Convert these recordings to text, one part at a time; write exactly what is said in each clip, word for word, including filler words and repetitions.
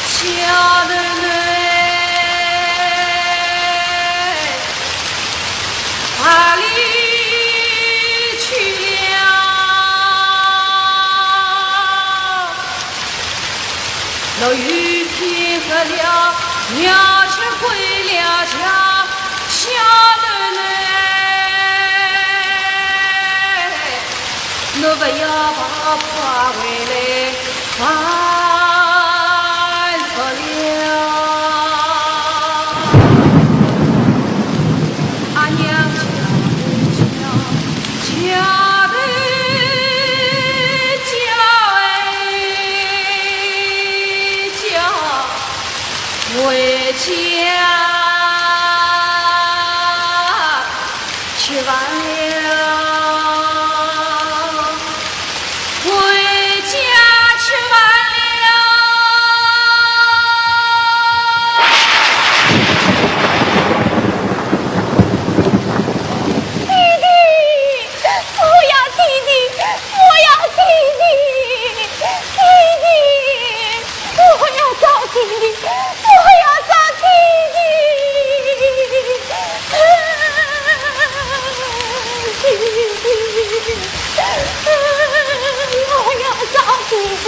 下头来，哪里去了？落雨天黑了，鸟雀归了家，下头来。 侬勿要跑快回来，烦死了。阿娘家头叫，家头叫哎叫，回家 吃饭了，回家吃饭了。弟弟，我要弟弟，我要弟弟，弟弟。 我要找弟弟，我要找弟弟，弟弟，我要找弟弟，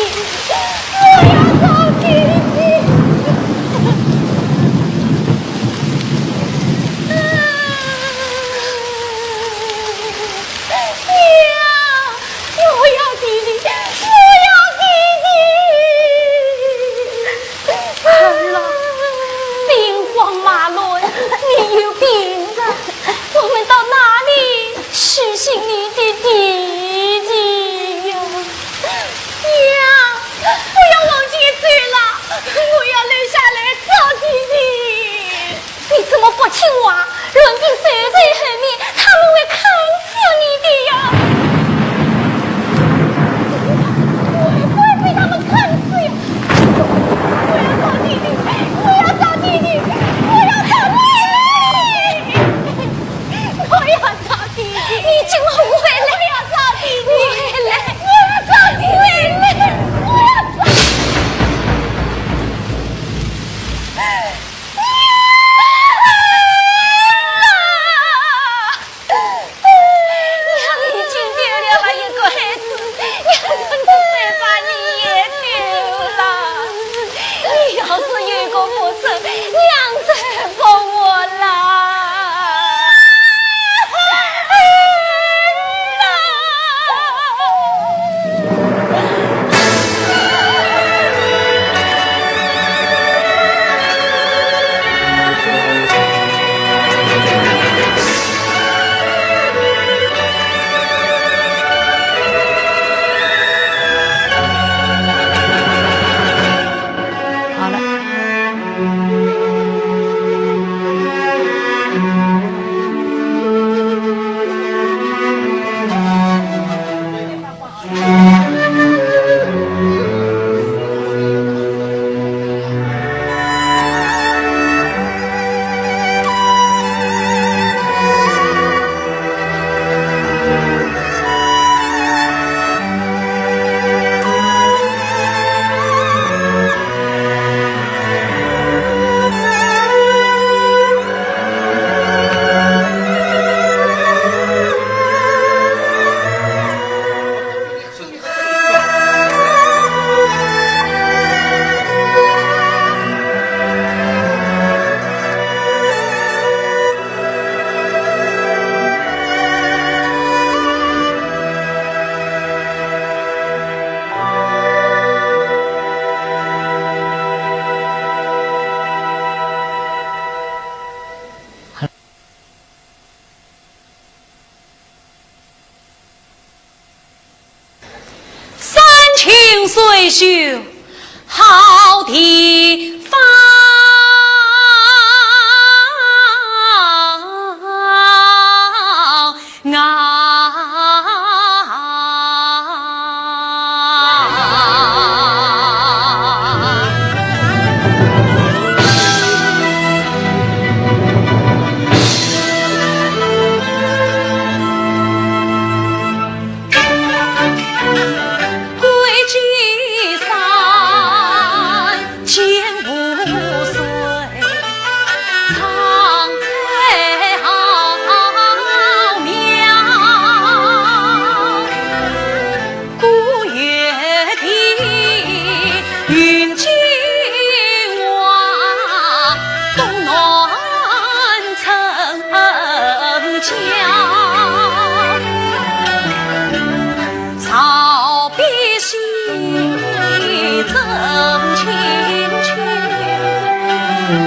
我要找弟弟。娘，我要弟弟，我要弟弟。 儿啊，兵荒马乱，你有病啊，我们到哪里去寻你的弟弟呀？娘，不要往前走了，我要留下来找弟弟。 你怎么不听话？阮斌守在后面，他们会砍死你的呀！我会被他们砍死呀！我要找弟弟，我要找弟弟，我要找弟弟！我要找弟弟！你今后不回来，我要找弟弟！回来！我要找弟弟！回来！我要找 娘已经丢了一个孩子，娘怎能再把你也丢了？你要是有个不成，娘再不活了。好了。山清水秀，好地方啊！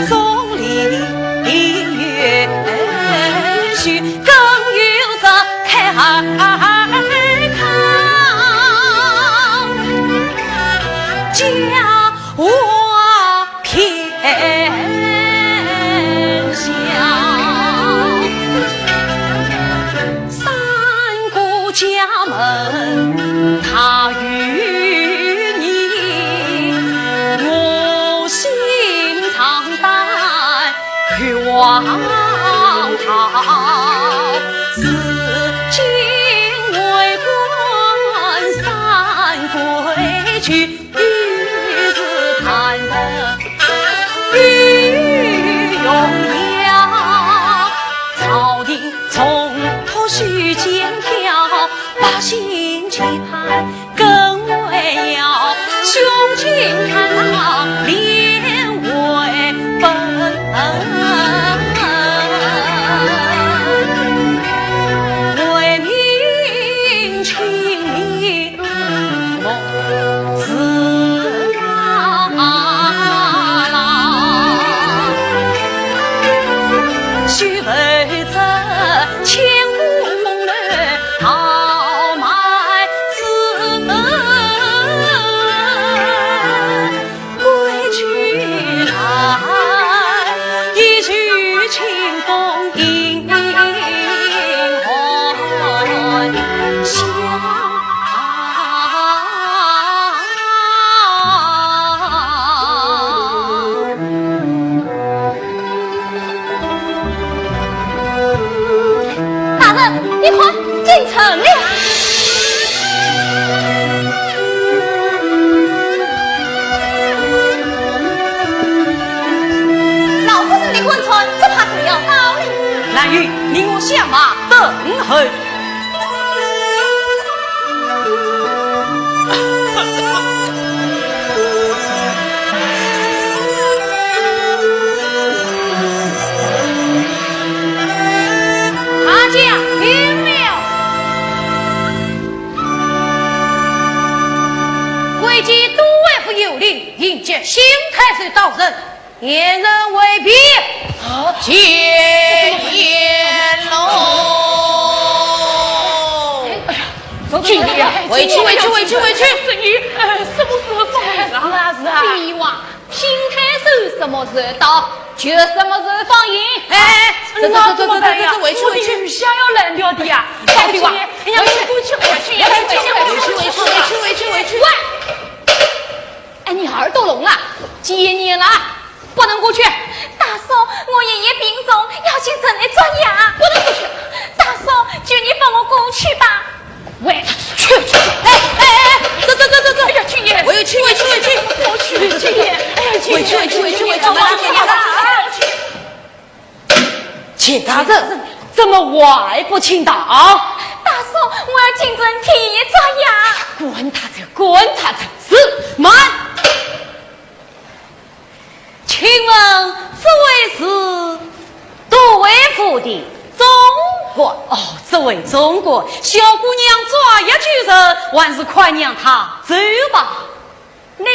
总理的元首更有这开尔康，家和天下。三个家门他有你，我心常担 与王朝，至今为官三规矩，一日贪得有荣耀。朝廷从头修建条，百姓期盼 更为要，胸襟坦荡连为本，为民请命莫自劳。须为这千古风流豪迈之人 归去来，一曲清风迎寒香。大人，你看，进城了。老夫人的官船只怕就要到了。兰玉，你我相马等候。 大驾听了。贵妃都尉府有令，迎接新太守到任，严人回避。啊，见严喽。哎呀，走，走，走，走，回去，回去，回去，回去。哎，什么时候放人啊？是啊，是啊。李王， 新太守什么时候到，就什么时候放人。哎，哎，走，走，走，走，走，回去，回去。我的御驾要拦掉的呀。哎呀，回去，回去，回去，回去，回去，回去。喂，哎，你耳朵聋了？几年了，不能过去。大叔，我爷爷病重，要进城来做牙。不能过去。大叔，求你放我过去吧。 喂，去，去，哎，哎，哎，走，走，走，走，走。哎呀，去你！我要去，我去，我去，我去，去你！哎呀，去你！我去，我去，我去，我去，我去，我去。钱大人，怎么还不请到？大叔，我要进城替爷做牙。管他的，管他的，是，慢。 请问这位是都尉府的总管？哦，这位总管，小姑娘抓药救人，还是快让她走吧。你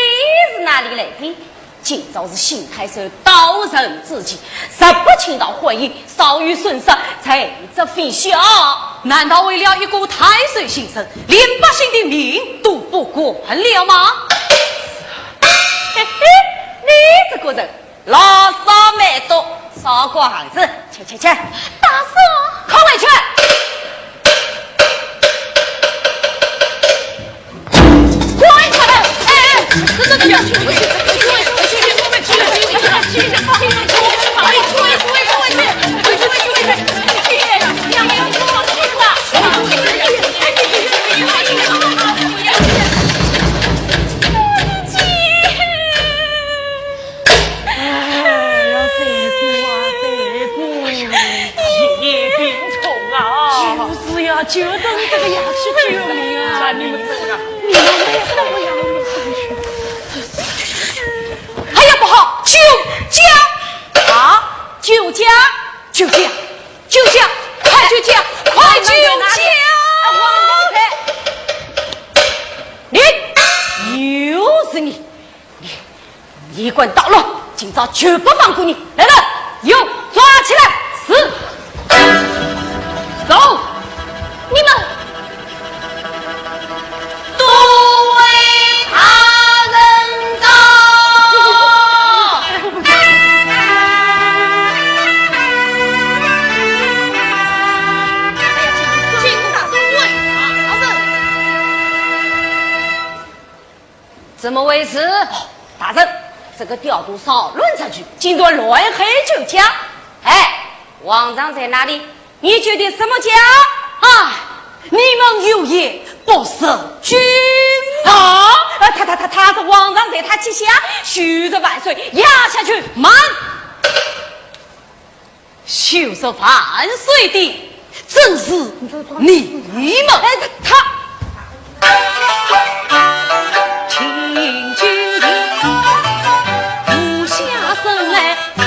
是哪里来的？今朝是新太守到任之际，若不请到，还有 少有损失，罪责非小。难道为了一个太守姓孙，连百姓的命都不管了吗？嘿嘿，你这个人，啰嗦蛮多，少管闲事，去去去。大叔，快回去！ 哎呀，三姑啊，三姑，爷爷病重啊！就是呀，就等这个药去救命啊！你们走啊！你们没有什么药，你们上去。哎呀，不好，酒驾！啊，酒驾，酒驾，酒驾，快酒驾，快酒驾！你，又是你！ 你，你给我打了！今朝绝不放过你。来人，给我抓起来！是。走，你们都为大人到。怎么回事？哦，大人，这个刁徒少论这句，竟然乱喊救驾。哎，王丈在哪里？你救的什么驾？啊，你们有眼不识君。啊，呃，他他他他是王丈在他膝下，休说万岁，押下去。慢！ 休说万岁的，正是你们。哎，他，他。请君俯下身来仔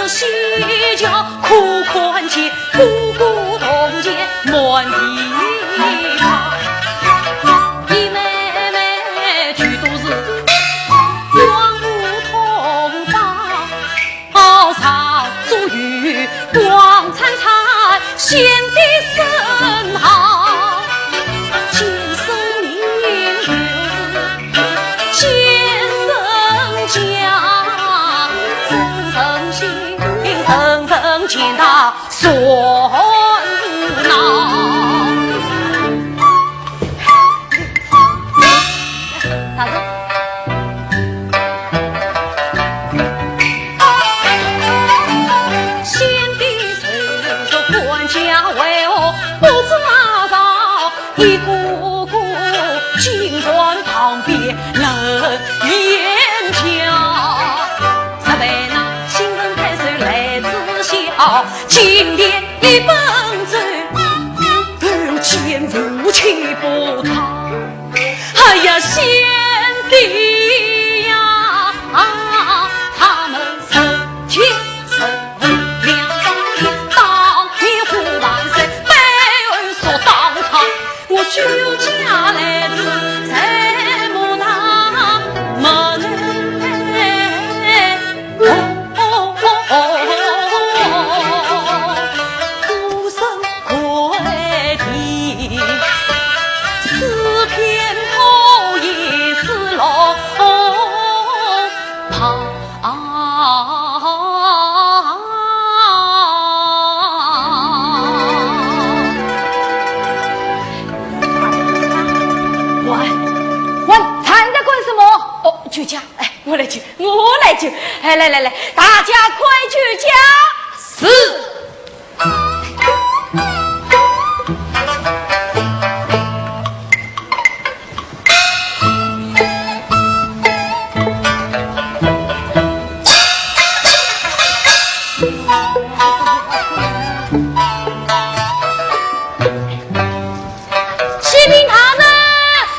细瞧，可看见哥哥铜钱满地跑，一妹妹俱都是光武同胞。 哦，上左右光灿灿，显得甚好。见圣明就是见圣驾，人人行，人人见道。 说闹。啥事？先帝虽说管家为何不抓到？一个个竟然旁边冷眼瞧。这位那新任太守来仔笑， 金殿一本奏，不见夫妻不讨。哎呀，先帝呀，他们成亲成婚两三天，当面胡乱说，背后说当差。 我救驾来仔在么那么哎，哦，哦，哦，孤身跪地，此篇头也是落旁。 喂，喂，参加干什么？哦，救驾，哎，我来救，我来救，哎，来来来，大家快救驾！是。 启禀大人，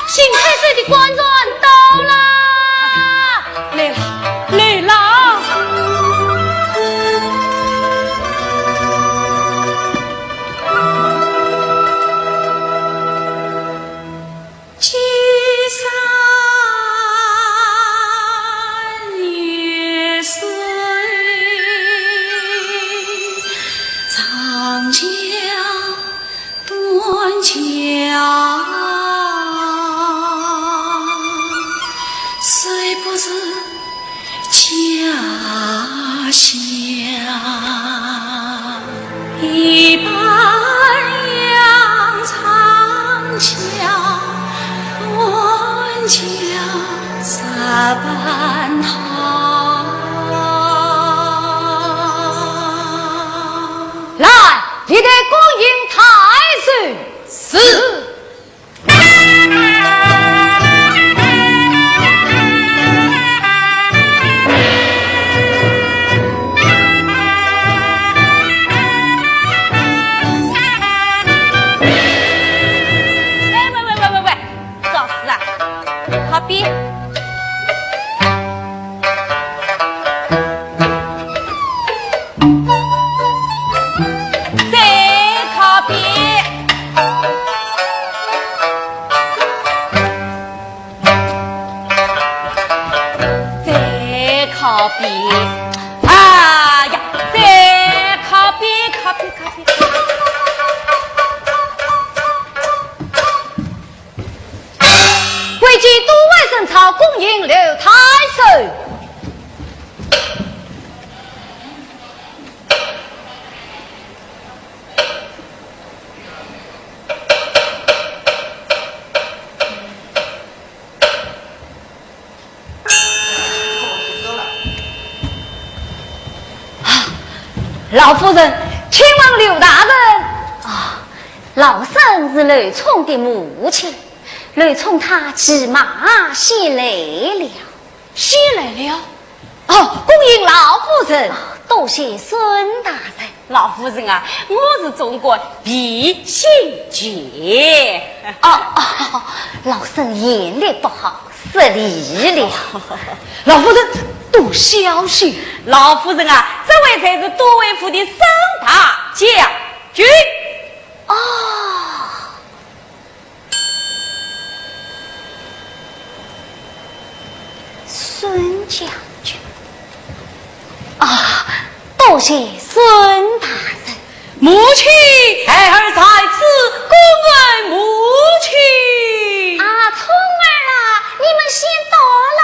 新太守的官船到了。来了，来了。 金山玉水，长江断桥，谁不是 家乡。一半羊肠小，断桥十八塘。来，一队恭迎太守。是。 喂喂喂喂喂喂，找死啊！好比。 谁靠边？老夫人，请问刘大人。啊，老身是刘聪的母亲，刘聪他骑马前来了。先来了？哦，恭迎老夫人。啊，多谢孙大人。老夫人啊，我是总管毕兴杰。哦，哦，老身眼力不好，失礼了。老夫人，多小心。老夫人啊，这位才是都尉府的孙大将军。哦，孙将军。啊，多谢孙大人。母亲，孩儿在此，过问母亲。啊，聪儿啊，你们先到啦。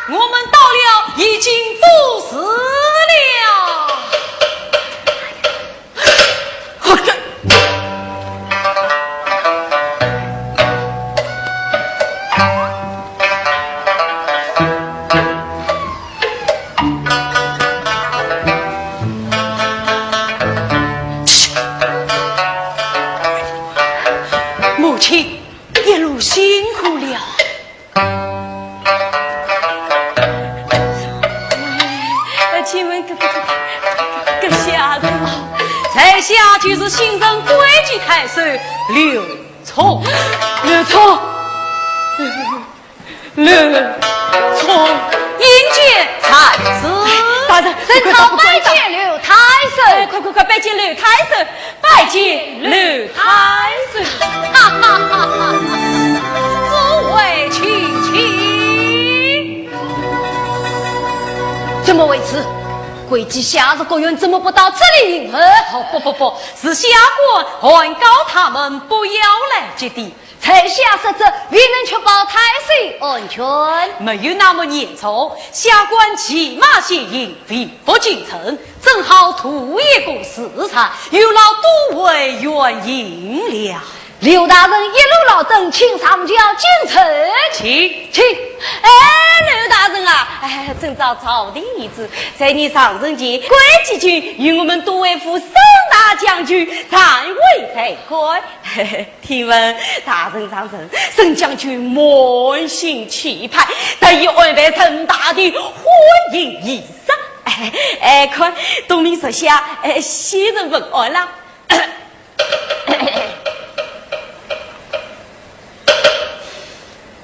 我们到了，已经多时了。母亲，一路辛苦了。呃，请问阁，阁，阁，阁下是？在下就是新任桂记太守刘聪。刘聪，刘聪，参见太守。大人，快快快，拜见刘太守。哎，快快快，拜见刘太守，拜见刘太守。诸位请起。 怎么回事？桂记下入各院，怎么不到这里迎候？哦，不不不，是下官劝告他们不要来接的。在下说这，未能确保太守安全。没有那么严重，下官骑马前行，未赴京城，正好度一个时差，有劳诸位远迎了。 刘大人一路劳顿，请上轿进城。请。请。哎，刘大人啊，哎，遵照朝廷遗旨，在你上任前，桂记君与我们都尉府孙大将军暂会在官。听闻大人上任，孙将军满心期盼，特意安排盛大的欢迎仪式。哎，哎，看，东面坐下，哎，先人问安啦。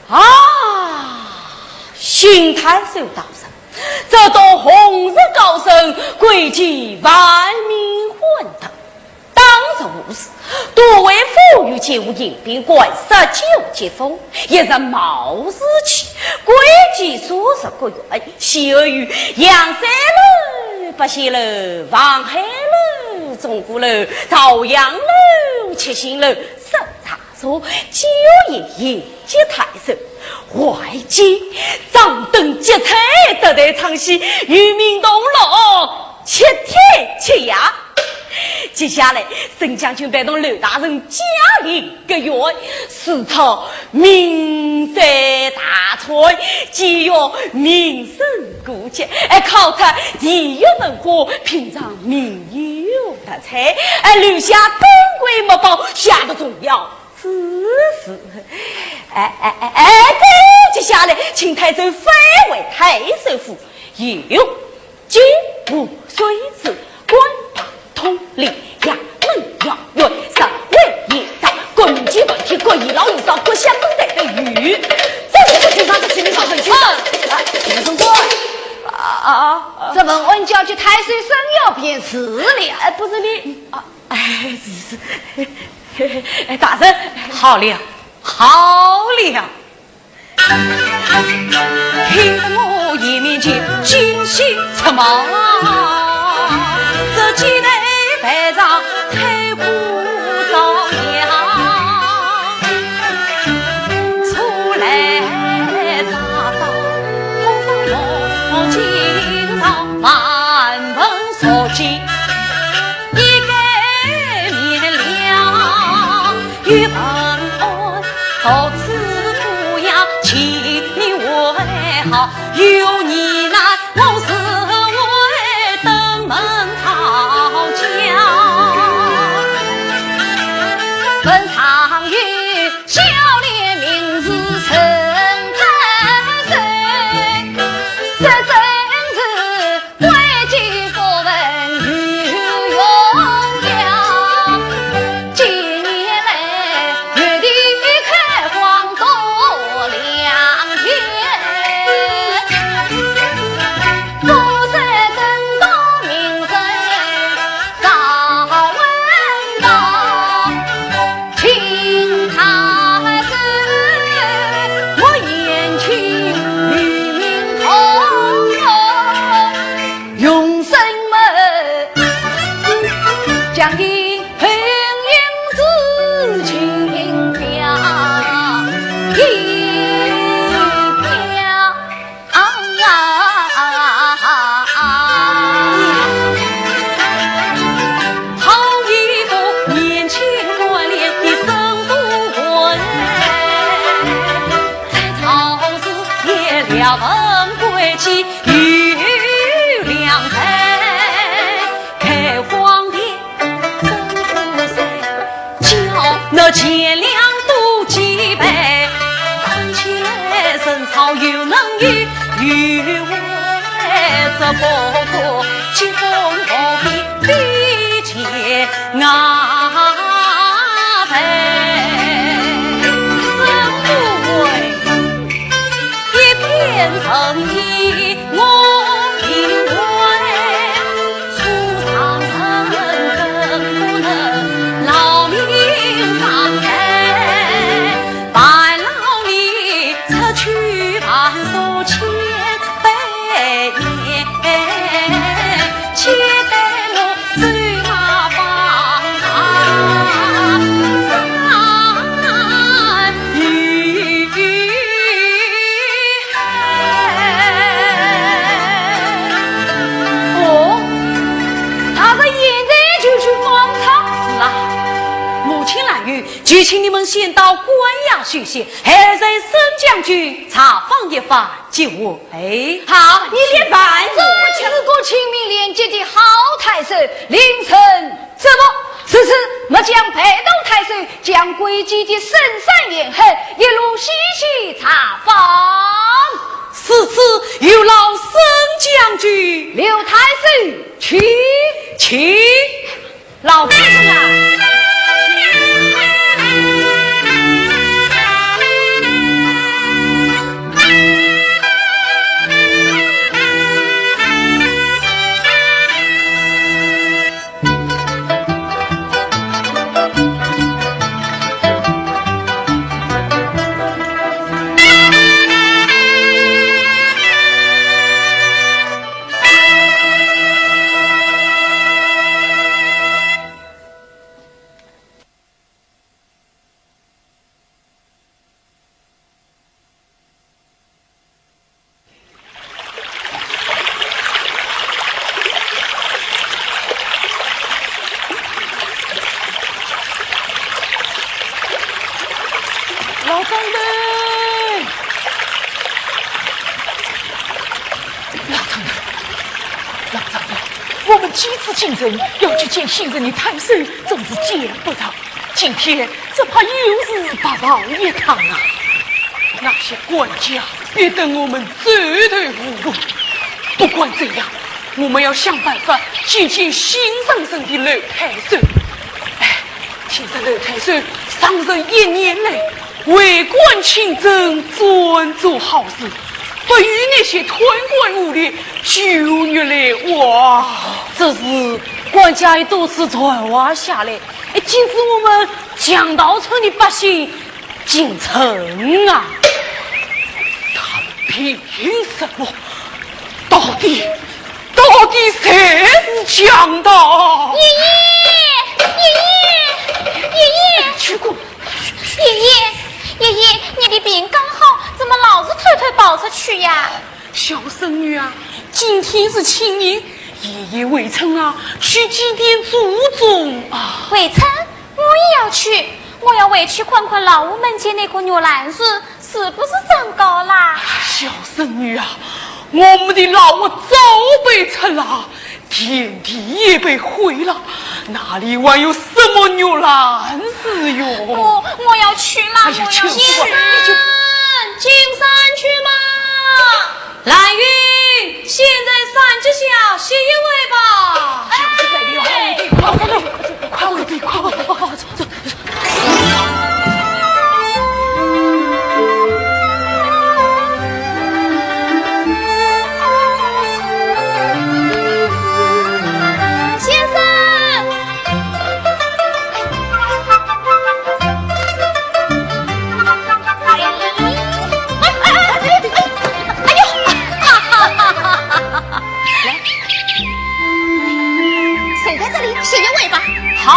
啊，新太守大人，这座红日高升，贵气万民欢腾。当日午时，都尉府与九营兵官十九接风，一日卯时起，贵气数十个员，先后于阳山楼、八仙楼、望海楼、钟鼓楼、朝阳楼、七星楼、十大 座，酒宴迎接太守，外间掌灯结彩，德台唱戏，与民同乐，七天七夜。接下来，孙将军陪同刘大人驾临各院，是他名山大川，给予名声古迹，哎，考察地域文化，品尝民俗特产，哎，留下珍贵墨宝，写得重要 是是。哎哎哎哎，这接下来，请太守返回太守府，有金吾水子，官拜通理，衙门状元，上位一道，各民间团体，各一老一少，各乡镇队的鱼。这是这平常这平常很久。啊，啊，啊，啊，这问安叫去太守升要便是了。哎，不是你，啊， 哎，是，是，哎，大人，好了，好了。听得我一面就惊心出毛，这几代排场太过遭殃，初来乍到，红发毛巾上满门 朝见一改面了，与问安到此不要，请你为好，有你难，我是为登门朝见。有良才开荒田种谷菜，叫那钱粮多几倍，看起来人潮又能有，有为这个个结婚后的比肩。 哦，大人现在就去访查。是啊，母亲兰玉，就请你们先到官衙休息，孩儿随沈将军查访一番即回。好，你先办。这位是个清明廉洁的好太守，令人 怎么？此次末将陪同太守，将贵贱的身世言行，一路细细查访。如此有劳沈将军。刘太守，请。请。老夫人啊。 老张头！老张头，老张头，我们几次进城，要去见新任的太守，总是见不到。 今天只怕又是白跑一趟啊！那些官家必等我们走投无路。不管怎样，我们要想办法去见新上任的刘太守。哎，听说刘太守上任一年来，为官清正，专做好事，不与那些贪官污吏纠缠来往。这事官家也多次传话下来， 哎，禁止我们墙道村的百姓进城啊。他们凭什么？到底，到底谁是强盗？爷爷，爷爷，爷爷，去过。爷爷，爷爷，你的病刚好，怎么老是偷偷跑出去呀？ 小孙女啊，今天是清明，爷爷回村啊，去祭奠祖宗啊。回村？我也要去，我要回去看看老屋门前那棵玉兰树是不是长高啦。小孙女啊，我们的老屋早被拆了，田地也被毁了，哪里还有什么玉兰树哟？我，我要去啦，哎呀，我要去。去吧，你去。金山，金山去嘛。 兰玉，先在山脚下歇一会吧。哎，快回去，快回去，快回去，快回去，快回去。先生。 哎，哎，哎，哎，哎，哎呦，哈哈哈哈哈哈！来，谁在这里？歇一会吧。好。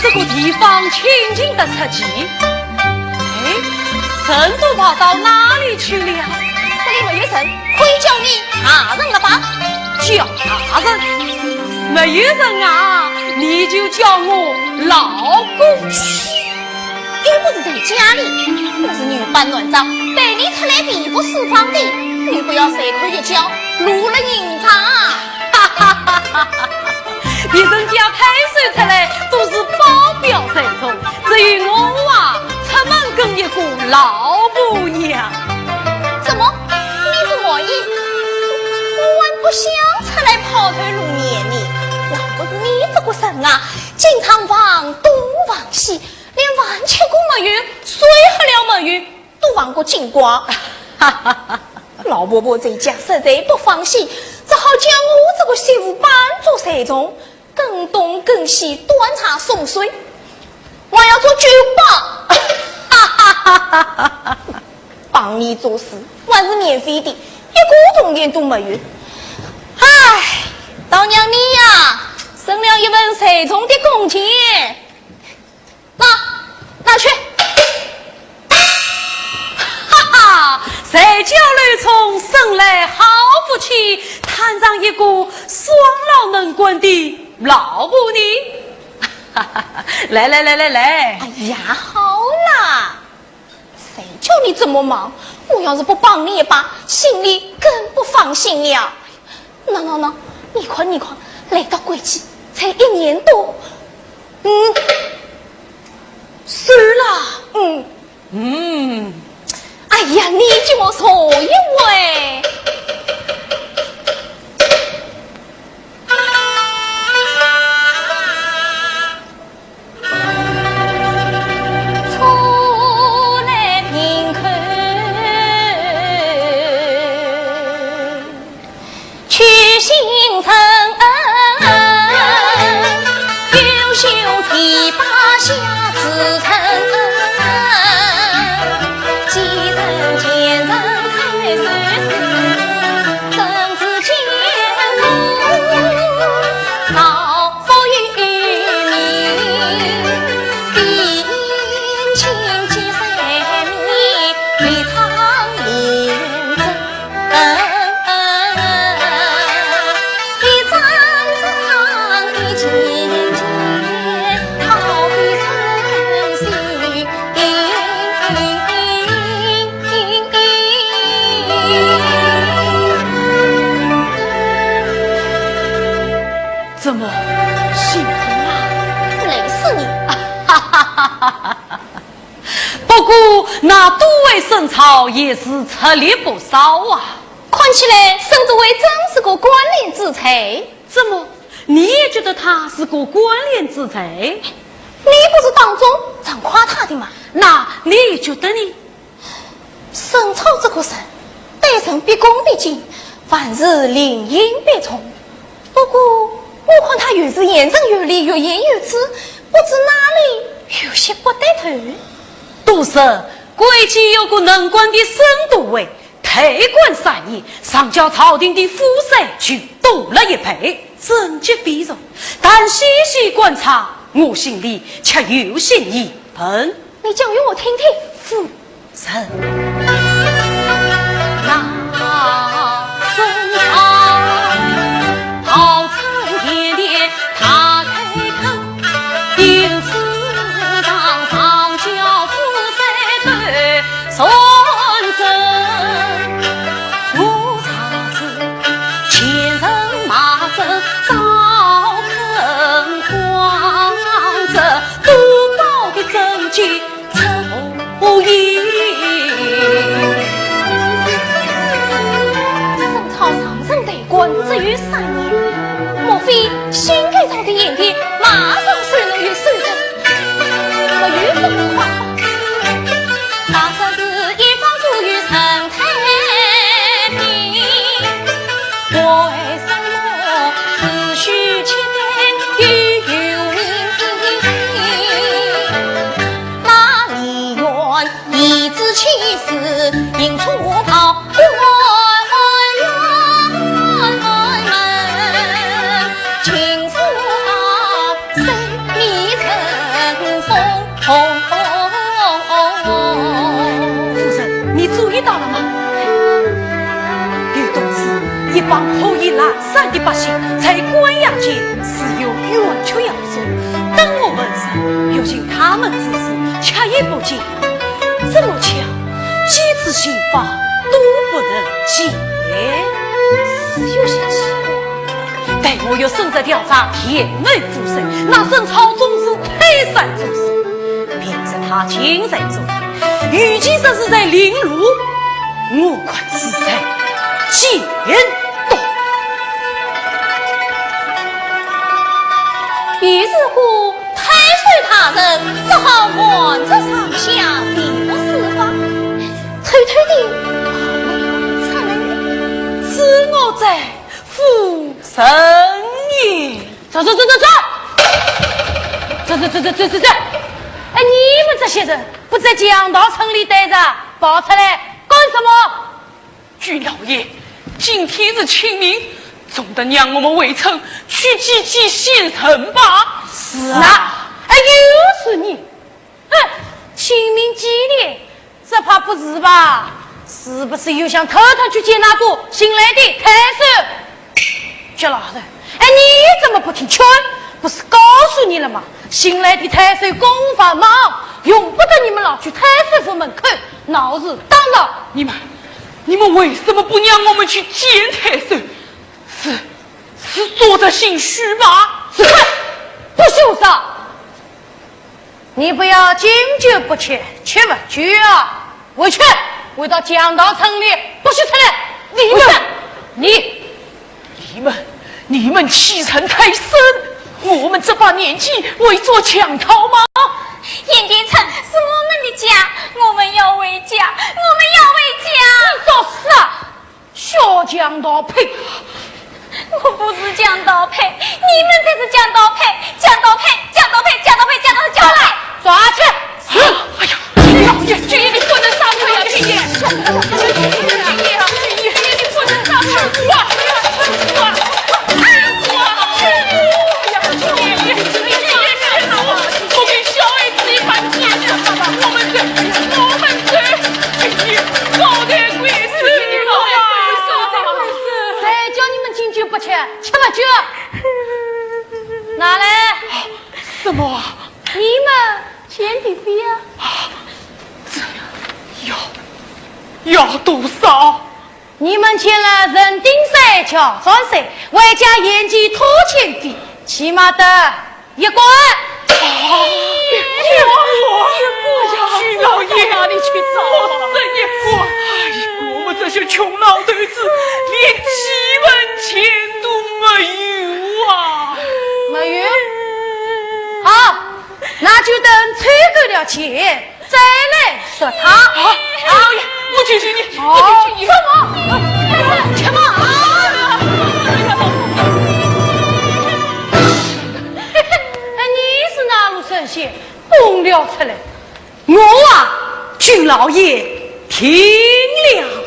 这个地方清静得出奇。 哎，人都跑到哪里去了？这里没有人，可以叫你大人了吧？叫大人？没有人啊，你就叫我老公。又不是在家里，我是女扮男装，陪你出来皮肤四方的，你不要随口一叫，露了人渣。哈哈哈哈哈！别人家推手出来都是保镖随从，只有我啊，出门跟一个老婆娘。怎么？你是我意？我还不想出来抛头露面呢。要不是你这个人啊，经常忘东忘西，连饭吃过没有，水喝了没有，都忘个精光。老婆婆在家实在不放心，只好将我这个媳妇扮作随从，跟东跟西，端茶送水，还要做酒保。帮你做事还是免费的，一个铜钿都没有。唉，倒让你呀，省了一份随从的工钱。拿，拿去。哈哈，谁叫刘聪生来好福气，摊上一个双老能干的老婆呢？来来来来来。哎呀，好啦，谁叫你这么忙？我要是不帮你一把，心里更不放心了。喏喏喏，你看你看，来到贵气才一年多。嗯，是啦。嗯。嗯。哎呀，你给我坐一会。怎么，心痛啊？累死你！不过那都尉沈操也是吃力不少啊。看起来，沈都尉真是个干练之才。怎么，你也觉得他是个干练之才？你不是当众常夸他的吗？那你觉得呢？ 沈操这个人，待人毕恭毕敬，凡事礼轻情重。不过，我看他有时言声有理，欲言又止，不知哪里有些不对头。都说，贵气有个能干的沈都尉，退官三年，上交朝廷的赋税就多了一倍，政绩飞扬。但细细观察，我心里却有些疑问。 你讲与我听听。夫人。沈操上任为官只有三年，莫非新改造的盐田马上就能有收成？没有这么快吧？ 夫人，你注意到了吗？有同志一旁可以南山的百姓在关押间是有冤屈要诉，等我问上，又因他们之事，却也不见。这么巧，几次刑罚都不能见。是有些奇怪。待我又审着调查田某夫人，那沈草总是推三阻四，明知他近在左右，与其说是在领路，我看是在监督。于是乎，太守大人只好瞒着上下，秘密施法，偷偷地逃了出来。知我者夫人也。走走走走走！走走走走走走走！哎，你们这些人不在强盗城里待着，跑出来干什么？ 军老爷，今天是清明，总得让我们回城去祭祭先人吧。是啊。哎，又是你！哼，清明祭奠，这怕不是吧？是不是又想偷偷去见那个新来的太守？ 这老头，哎，你怎么不听劝？不是告诉你了吗？新来的太守公务繁忙，用不得你们老去太守府门口闹事打闹。你们，你们为什么不让我们去见太守？是，是做贼心虚吗？是，不许胡说！ 你不要敬酒不吃吃罚酒啊！回去，回到强盗城里，不许出来！你们，你，你们，你们欺人太甚！我们这把年纪会做强盗吗？盐田村是我们的家，我们要回家，我们要回家！你作死啊！ 小强盗胚！我不是强盗胚，你们才是强盗胚！强盗胚，强盗胚，强盗胚，强盗胚，抓来！抓去！哎呀，老爷，你不能杀我呀，老爷！老爷，你不能杀我！哇！哇！哎呀，老爷，你别杀我！我跟小孩子一般见识，我们走，我们走！ 谁叫你们敬酒不吃吃罚酒？拿来！什么？你们欠的费啊！这要，要多少？你们欠了人丁税、桥船税，外加盐田拖欠费，起码得 一官。啊，一官，一官呀！老爷，哪里去找啊？一官。哎呀，我们这些穷老头子，连几文钱都没有啊！没有？好，那就等凑够了钱， 再来说他。啊，老爷，我求求你，我求求你。什么？什么啊？哎，你是哪路神仙蹦了出来？我啊，军老爷，听了。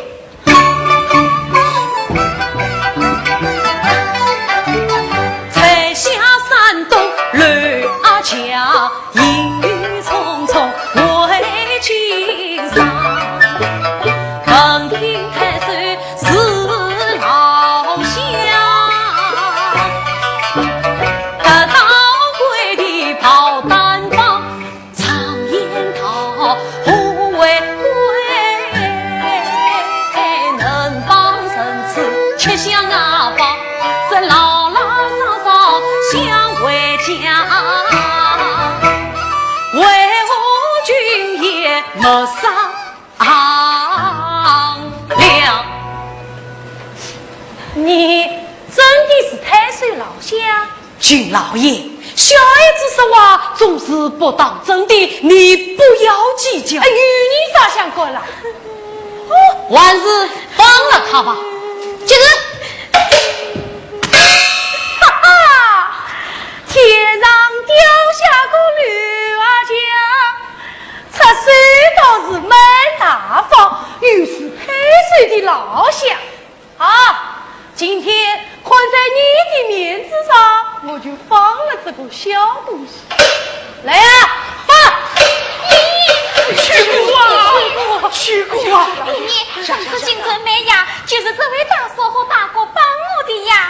你真的是太守老相？ 军老爷，小孩子说话总是不当真的，你不要计较。哎，与你啥相干啦？哦，还是放了他吧。这个，哈哈，天上掉下个绿娃娃，出手倒是蛮大方，又是太守的老相。 啊，今天看在你的面子上，我就放了这个小东西。来呀，放！你，曲姑啊，曲姑啊！你，你是新城卖呀，就是这位大叔和大哥帮我的呀。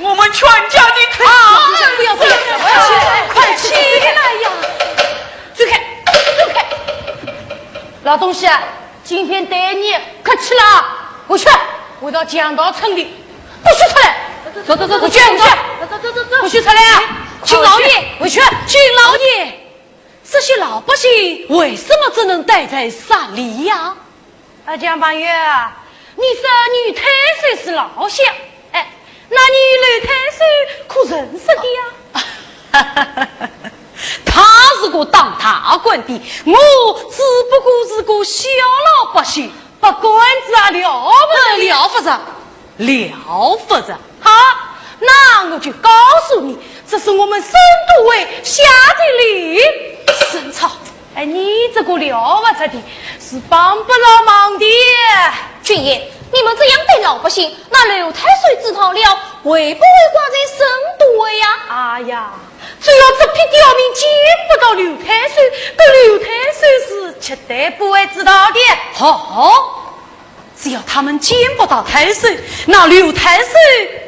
我们全家的头。啊，不要，不要，快起来呀！走开，走开！老东西啊，今天对你客气了啊，回去，回到强盗村里，不许出来！走走走走，回去，回去，走走走走走，不许出来啊！金老爷，回去，金老爷，这些老百姓为什么只能待在山里呀？ 啊，强盗啊，你说女太守是老乡，哎，那你刘太守可认识的呀？他是个当大官的，我只不过是个小老百姓。不管子啊，了不得，了不得，了不得。好，那我就告诉你，这是我们沈都尉下的令。沈操！ 哎，你这个了不得的，是帮不了忙的。军爷，你们这样对老百姓，那刘太守知道了，会不会挂在沈都尉呀？哎呀，只要这批刁民见不到刘太守，这刘太守是绝对不会知道的。好，好，只要他们见不到太守，那刘太守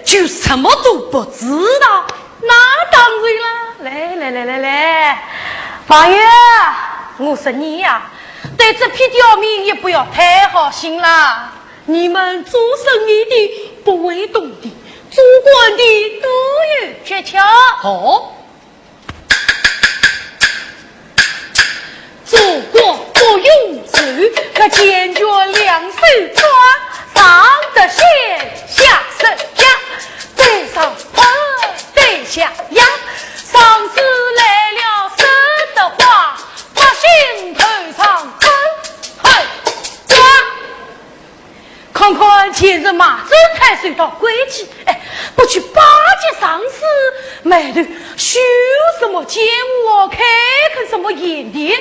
就什么都不知道。那当然了，来来来来来，王爷，我说你呀，对这批刁民也不要太好心了。你们做生意的不会懂的，做官的都有诀窍。哦， 做官不用愁，可坚决两手抓，上得山，下得家，对上碰，对下压，上司来了说的话，百姓头上狠狠抓。 看看前日马正太受到规矩，哎，不去巴结上司，埋头修什么建屋哦，开垦什么盐田，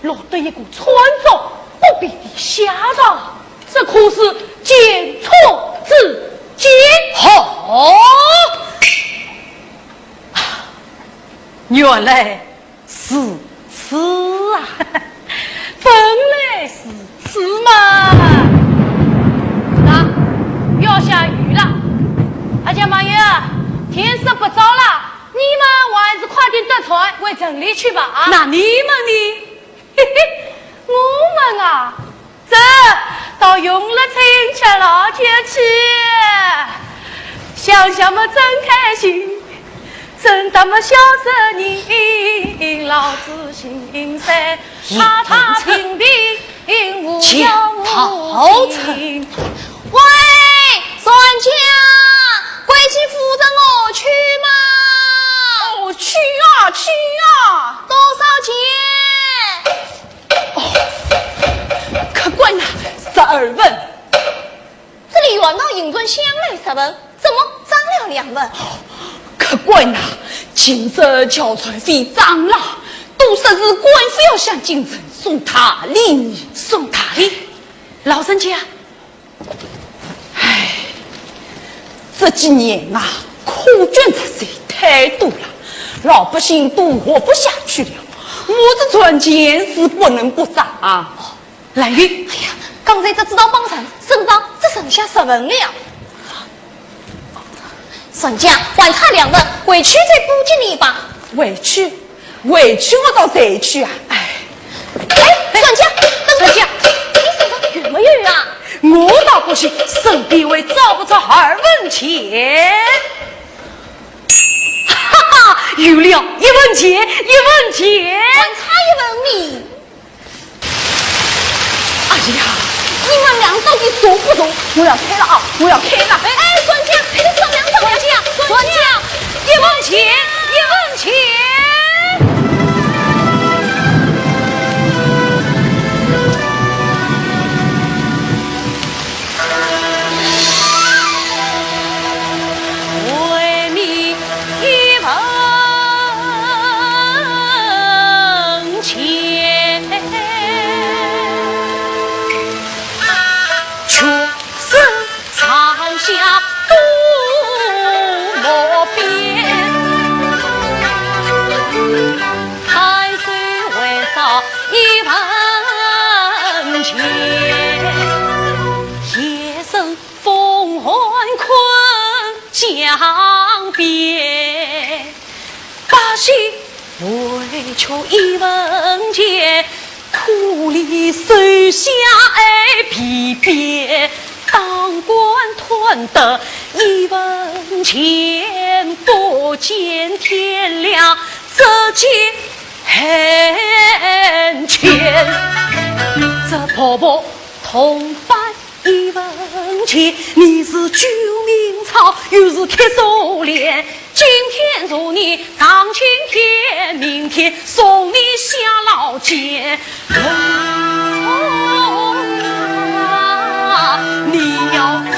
落得一个寸草不比的下场，这可是见错之见。好，原来 如此啊。本来如此嘛。那，要下雨了。啊，强盗啊，天色不早了，你们还是快点得船回城里去吧，啊。那你们呢？嘿嘿，我们啊， 这倒用了亲戚老姐去，想想么真开心，真他妈孝顺人，老子心酸，踏踏平平，无忧无虑。喂，船家，快去扶着我去嘛！哦，去啊，去啊！多少钱？ 哦，客官呐，十二文。这里原道银船向来十文，怎么涨了两文？哦，客官呐，今日叫船费涨了，都说是官府要向京城送大礼。送大礼？老人家， 唉，这几年啊，苛捐杂税太多了，老百姓都活不下去了。我这船钱是不能不涨啊。兰玉，哎呀，刚才这知道帮人，身上只剩下十文了呀。船家，还差两文，回去再补给你吧。回去？ 回去我倒回去啊。哎，哎，船家，等等，船家，你身上有没有啊？我倒不信，身边会找不着二文钱。哈哈，有了，一文钱，一文钱。还差一文呢。哎呀，你们俩到底熟不熟？我要开了啊，我要开了。哎，哎，船家，你商量商量去啊，船家，一文钱，一文钱。哎，求一文钱，苦里受下哎皮鞭，当官贪得一文钱，不见天亮，只见黑钱。这婆婆同犯 一文钱，你是救命草，又是铁锁链。今天助你上青天，明天送你下老茧。啊，你要珍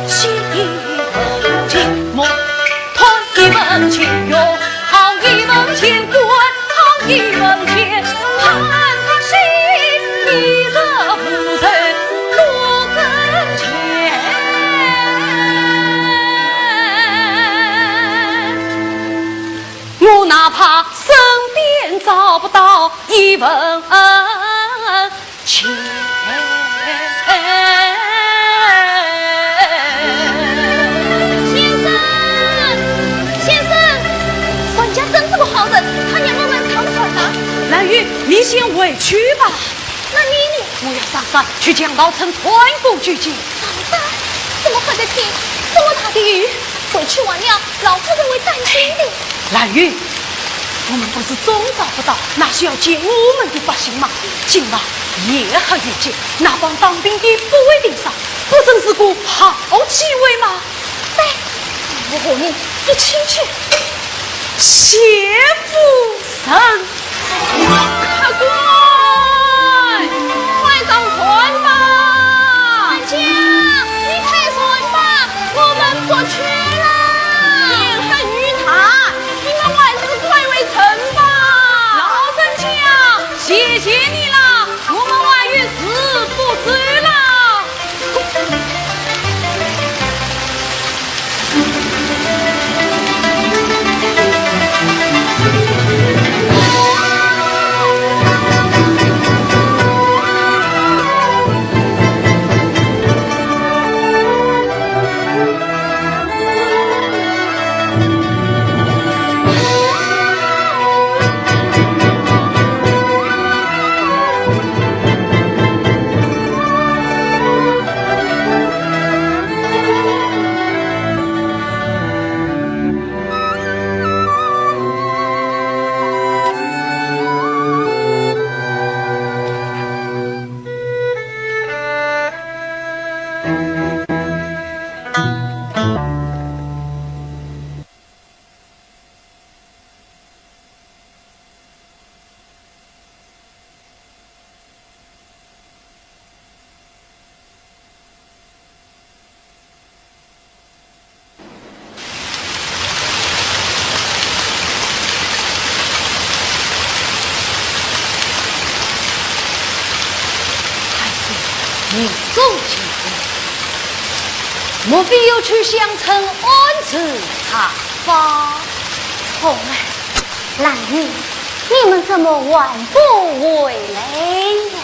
惜一文钱，莫 贪一文钱，用好一文钱，管好一文钱，盼他心，你这无人不跟前。我哪怕身边找不到一文 钱。先生，先生，管家真是个好人，他让我们上船了。兰玉，你先回去吧。那你呢？我要上山去墙道村穿过救急。上山？怎么会得去？这么大的雨，回去晚了，老夫人会担心的。兰玉，我们不是总找不到那些要劫我们的百姓吗？ 今晚夜黑雨急，那帮当兵的不会停手，不正是个好机会吗？对，我和你一起去。谢夫人。客官，快上船吧。管家，你开船吧，我们不去了。天黑雨大， 你们还是快回城吧。老人家，谢谢你了，我们还有事不走了。哎呀，你终究莫非又去相城安置他吧？红儿，兰玉，你们怎么还不回来呀？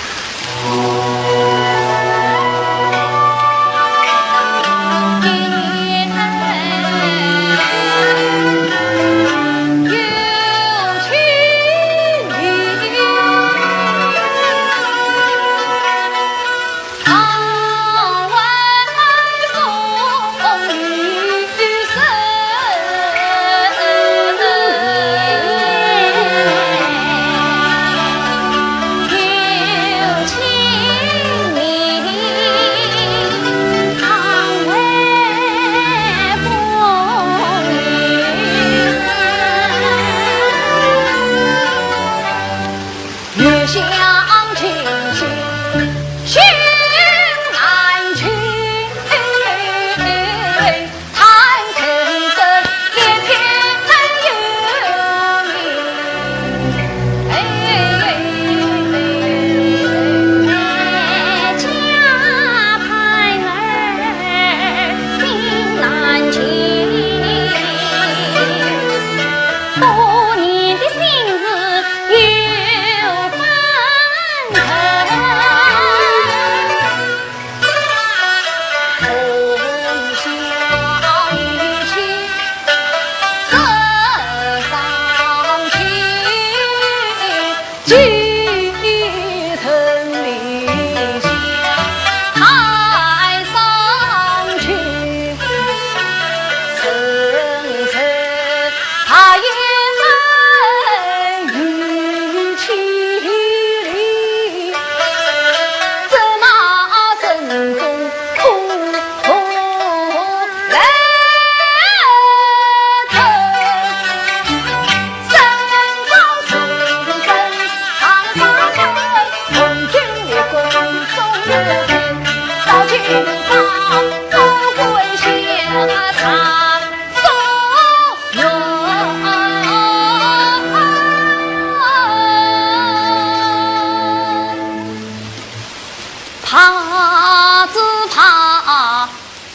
怕只怕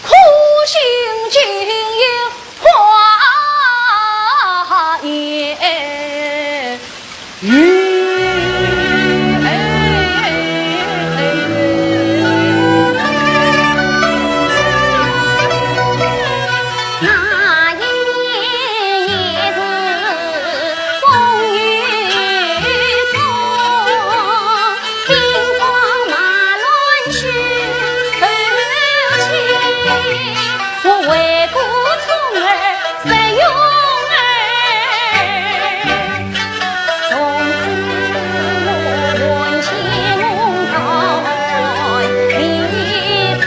苦心经营花言语。那一年也是风雨中， 兵荒马乱去后期，我为国冲儿十勇儿，从此我魂牵梦绕离恨。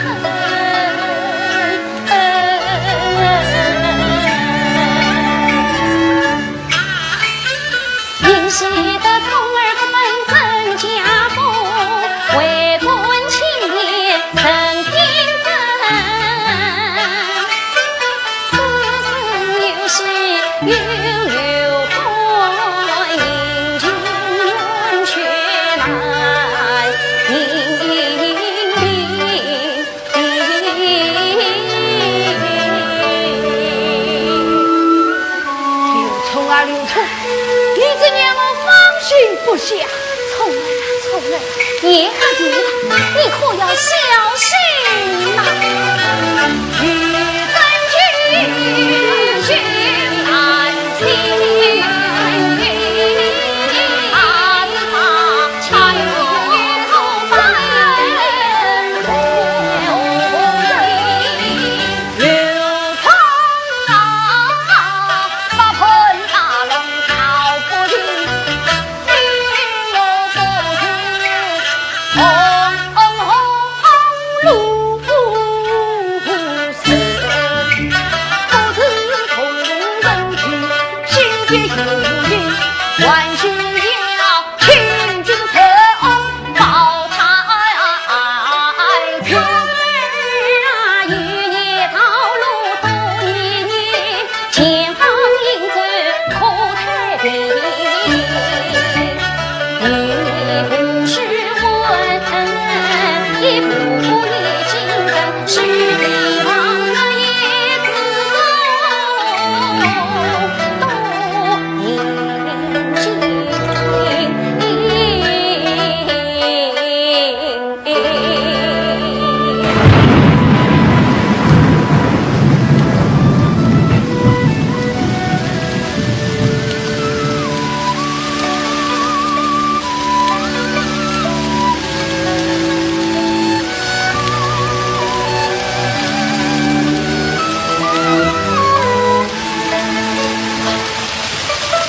幸喜得聪儿不分真假夫，为官清廉人品正。此生有喜有忧，欢迎君却难临。 刘聪啊，刘聪，你怎让我放心不下？聪儿啊，聪儿，严大爷，你可要小心呐！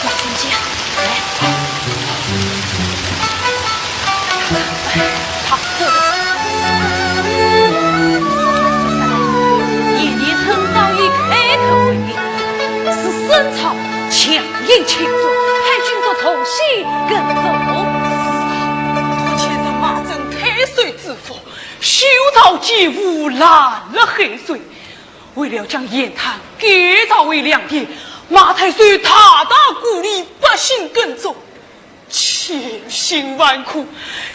老人家，来，他喝。严廷琛早已开口回应，是孙超强行请罪，害君主重新更正。是啊，他前日骂朕太岁之福，休朝奸污，烂了汉水。 为了将严唐改朝为良田，马太岁大大鼓励百姓耕种，千辛万苦，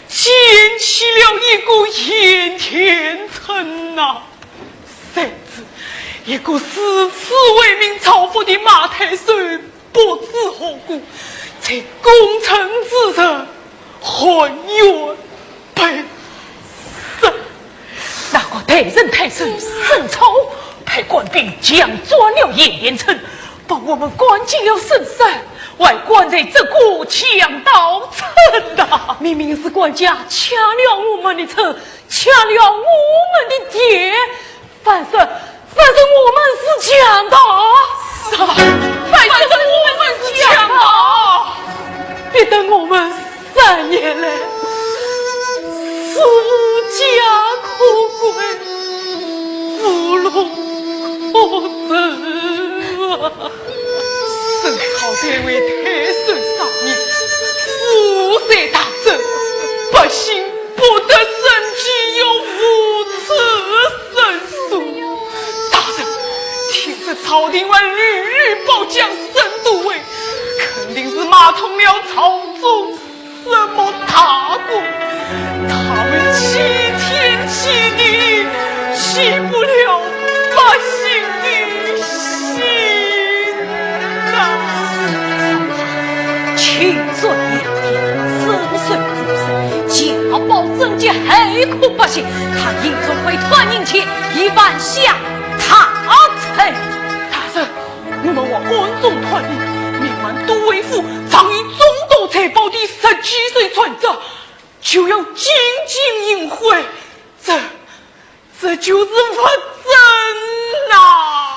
建起了一个盐田村呐。谁知一个如此为民造福的马太岁不知好过，在功臣之城含冤 被杀。那个歹人太守孙超，派官兵强占了盐田村，把我们赶进了深山，还关在这个强盗村的。明明是管家抢了我们的车，抢了我们的田，反说，反说我们是强盗。是啊，反说我们是强盗，逼得我们三年来无家可归，无路可走啊。 幸好这位太守上言，无罪大赦，百姓不得生计，又无处申诉。大人，听说朝廷还屡屡保将沈都尉，肯定是买通了朝中 什么大官，他们欺天欺地，欺不了百姓的心呐。清算良田，伸手不打，家暴整洁，害苦百姓，他应当为他人前一犯下大罪。大人， 我们还暗中探听，明晚都尉府藏有众多财宝的十几艘船只，就要进京行贿，这，这就是不正呐！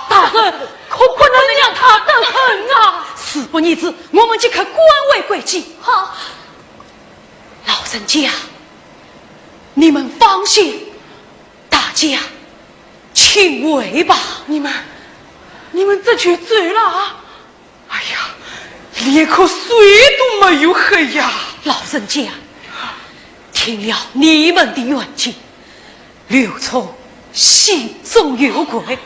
大人，可不能让他得逞啊！事不宜迟，我们即刻赶回贵京。好。老人家，你们放心， 大家请回吧。你们，你们这就走了啊？哎呀，连口水都没有喝呀！老人家，听了你们的冤情，刘聪心中有愧，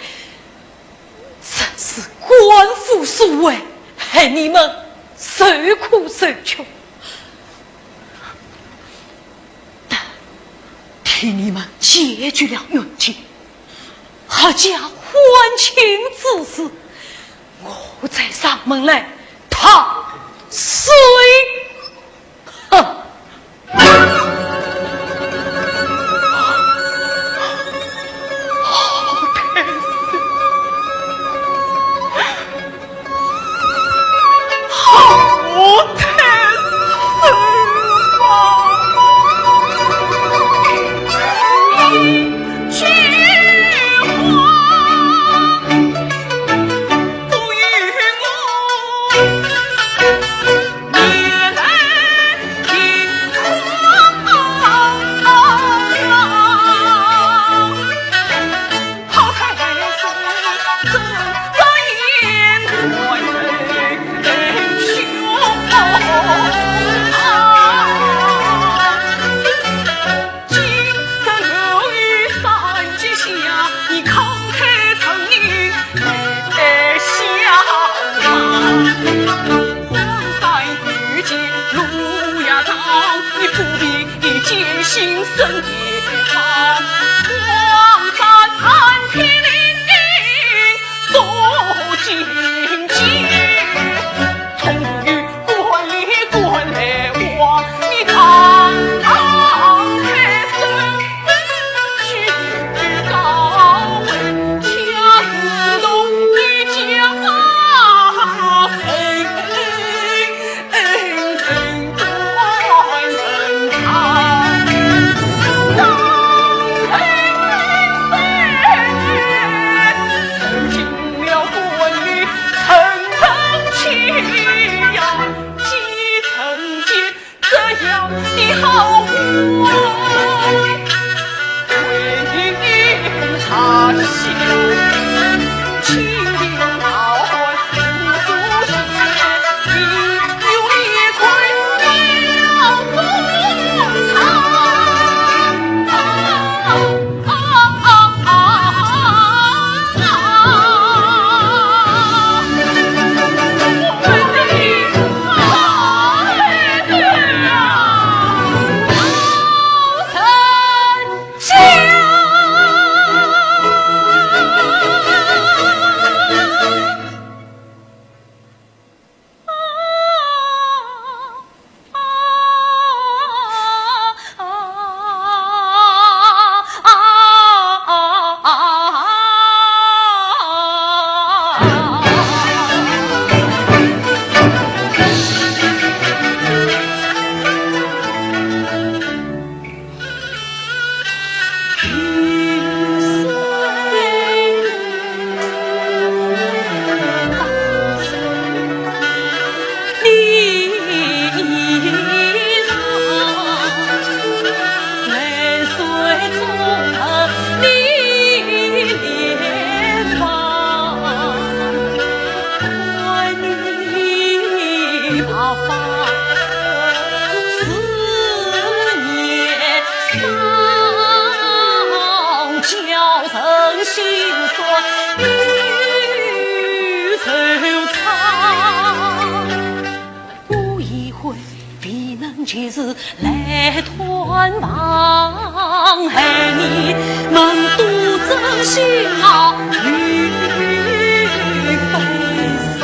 真是官府所为，害你们受苦受穷。 待替你们解决了冤情，合家欢庆之时，我再上门来讨水。哼！好太师！ 好太师啊！一回未能及时来探望，害你们独自心熬与悲伤。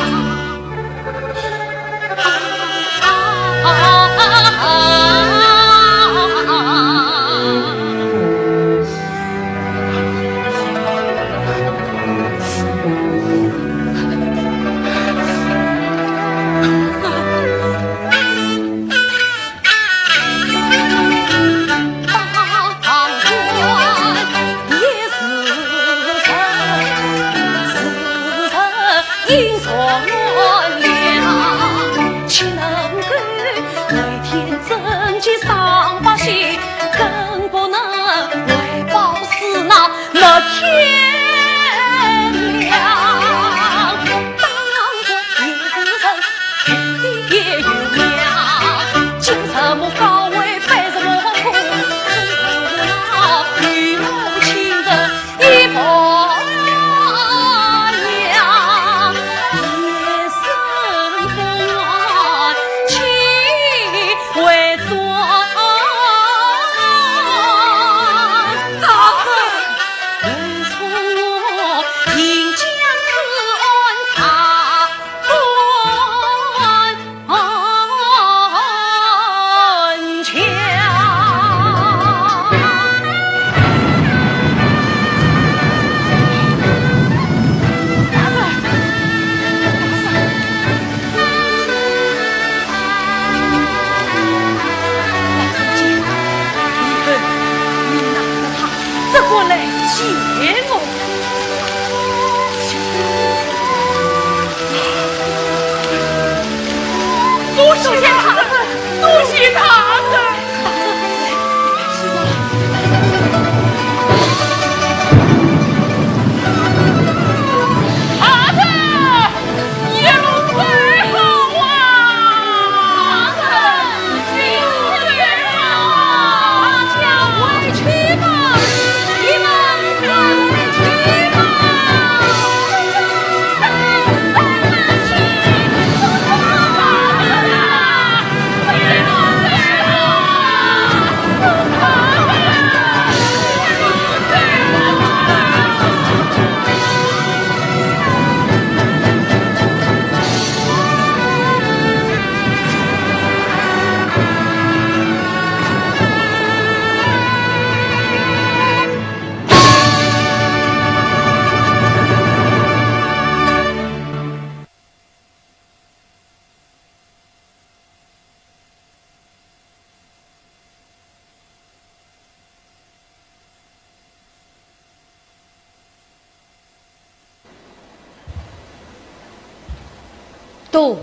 都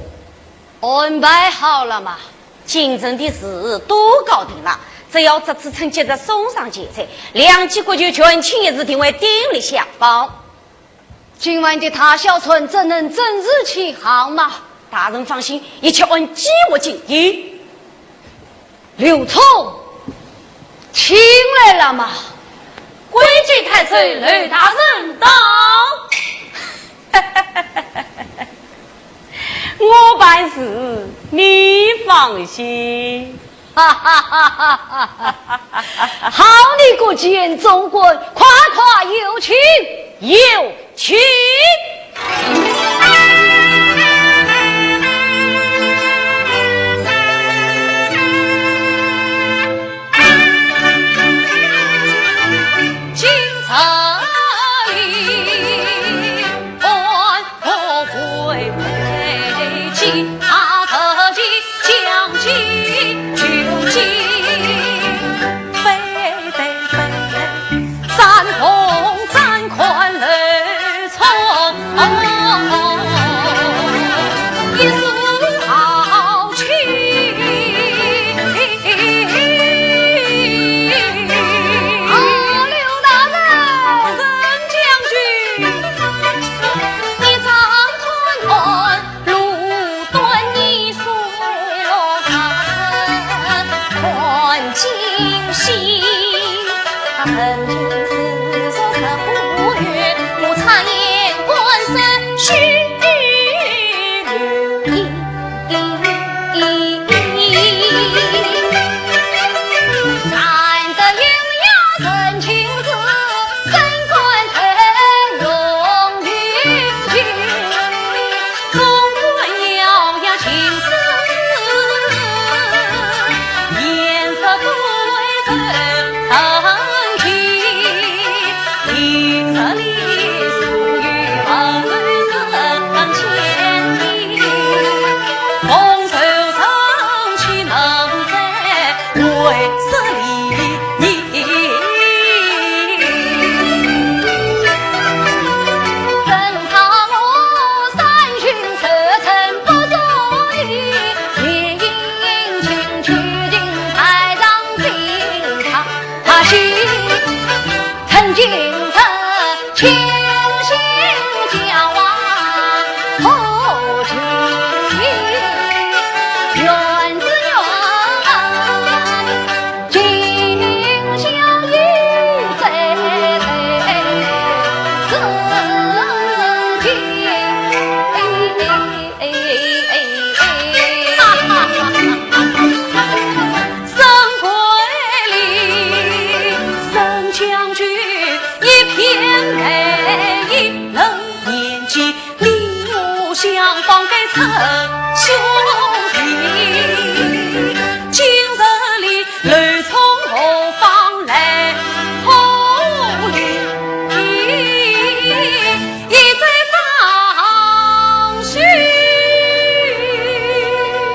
安排好了吗？京城的事都搞定了，只要这次春节的送上酒菜，两家国舅全亲一事定会鼎力相帮。今晚的大孝船怎能准时起航吗？大人放心，一切按计划进行。 刘聪，请来了吗？贵舅太守刘大人到。我办事，你放心。哈哈哈哈哈哈！好你个建中官，快快有请，有 请。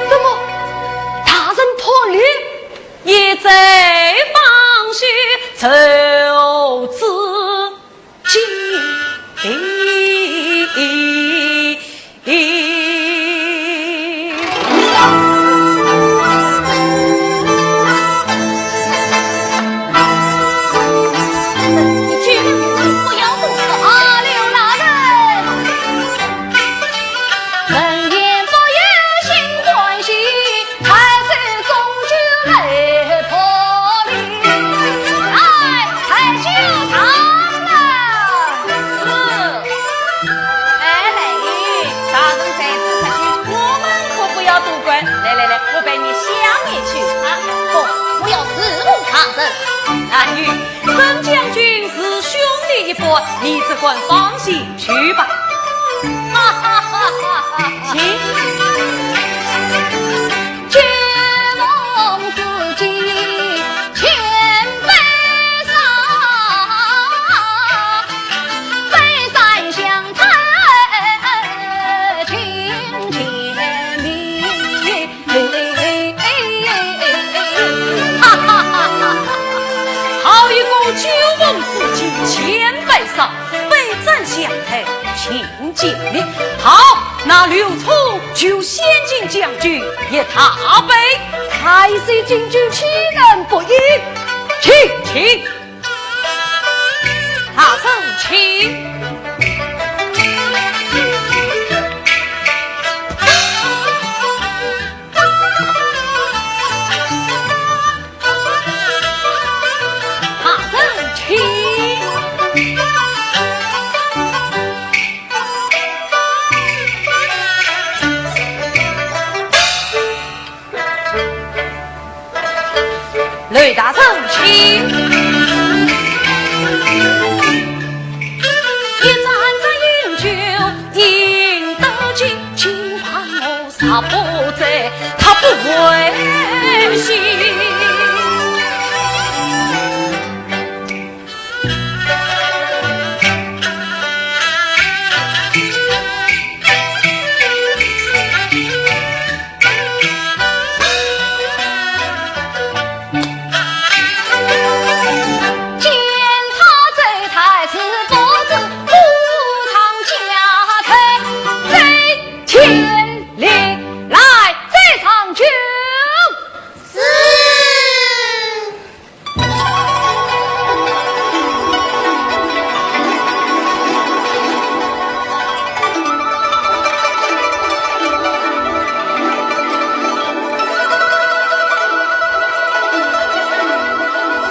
怎么，大人破例？一再放血，受之 哎，来，大人在此吃酒，我们可不要多管。来来来，我陪你下面去。啊，不，我要侍奉大人。啊，女，孙将军是兄弟一般，你只管放心去吧。哈哈哈哈哈哈！请。 好一个酒逢知己千杯少，杯盏相对 敬礼。好，那刘聪就先敬将军一大杯。太岁敬酒，岂能不饮？请，请。大人请。 大人请。雷大人请。一盏盏饮酒饮得尽，今晚我 他不醉，他不会醒。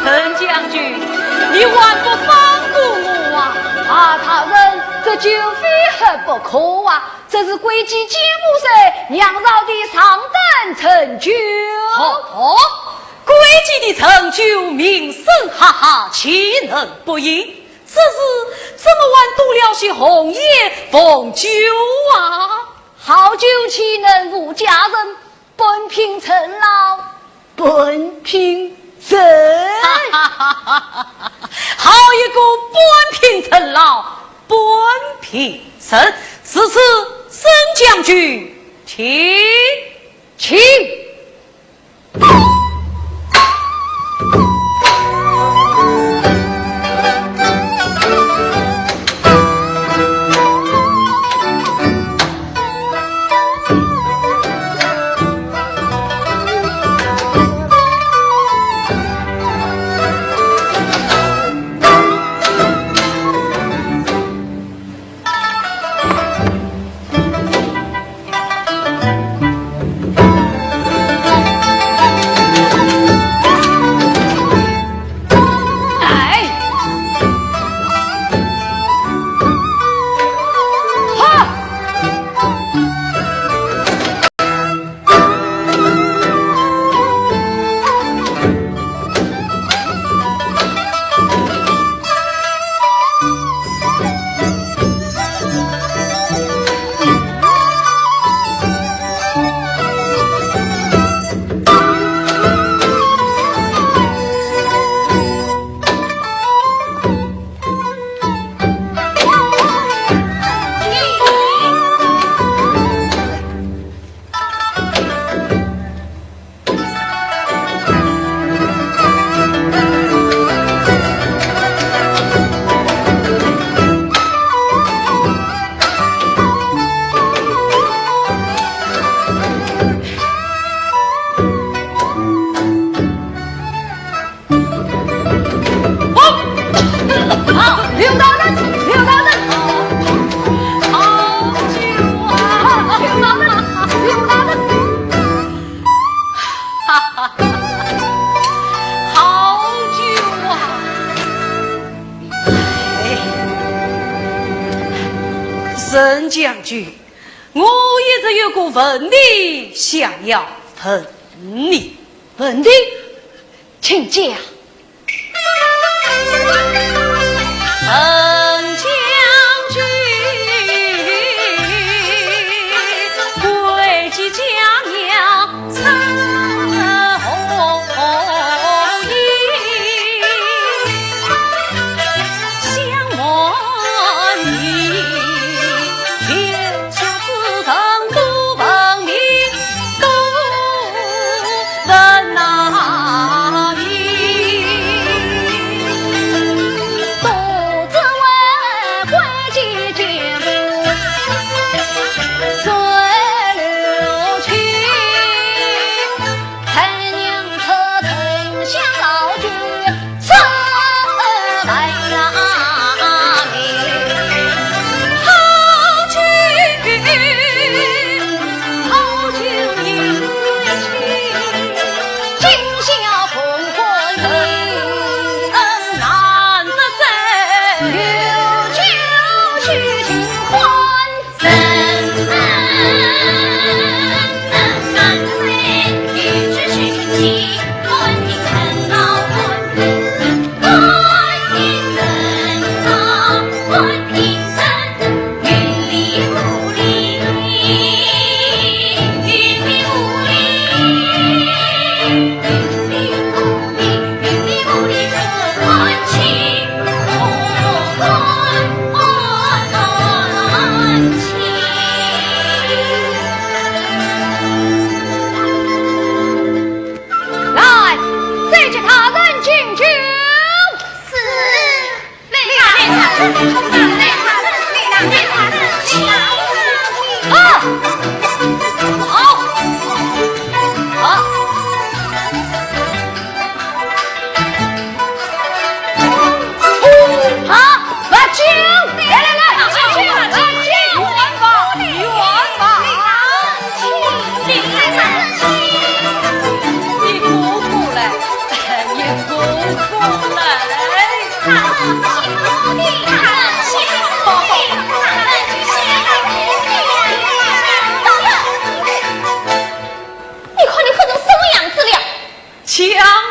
陈将军，你还不放过我啊！啊，大人，这酒非喝不可啊！ 这是规矩，既不是，让老弟上等成就。哦，贵贱的成就，名声赫赫，岂能不应？只是怎么还多了些红颜凤酒啊？好酒岂能无佳人？半瓶陈老，半瓶陈。好一个半瓶陈老，半瓶陈！如此，沈将军，请。 请。好，刘大人，刘大人，好酒啊！刘大人，刘大人，哈哈哈，好酒啊！哎，沈将军，我一直有个问题想要问你。问题？请讲。 问哪里？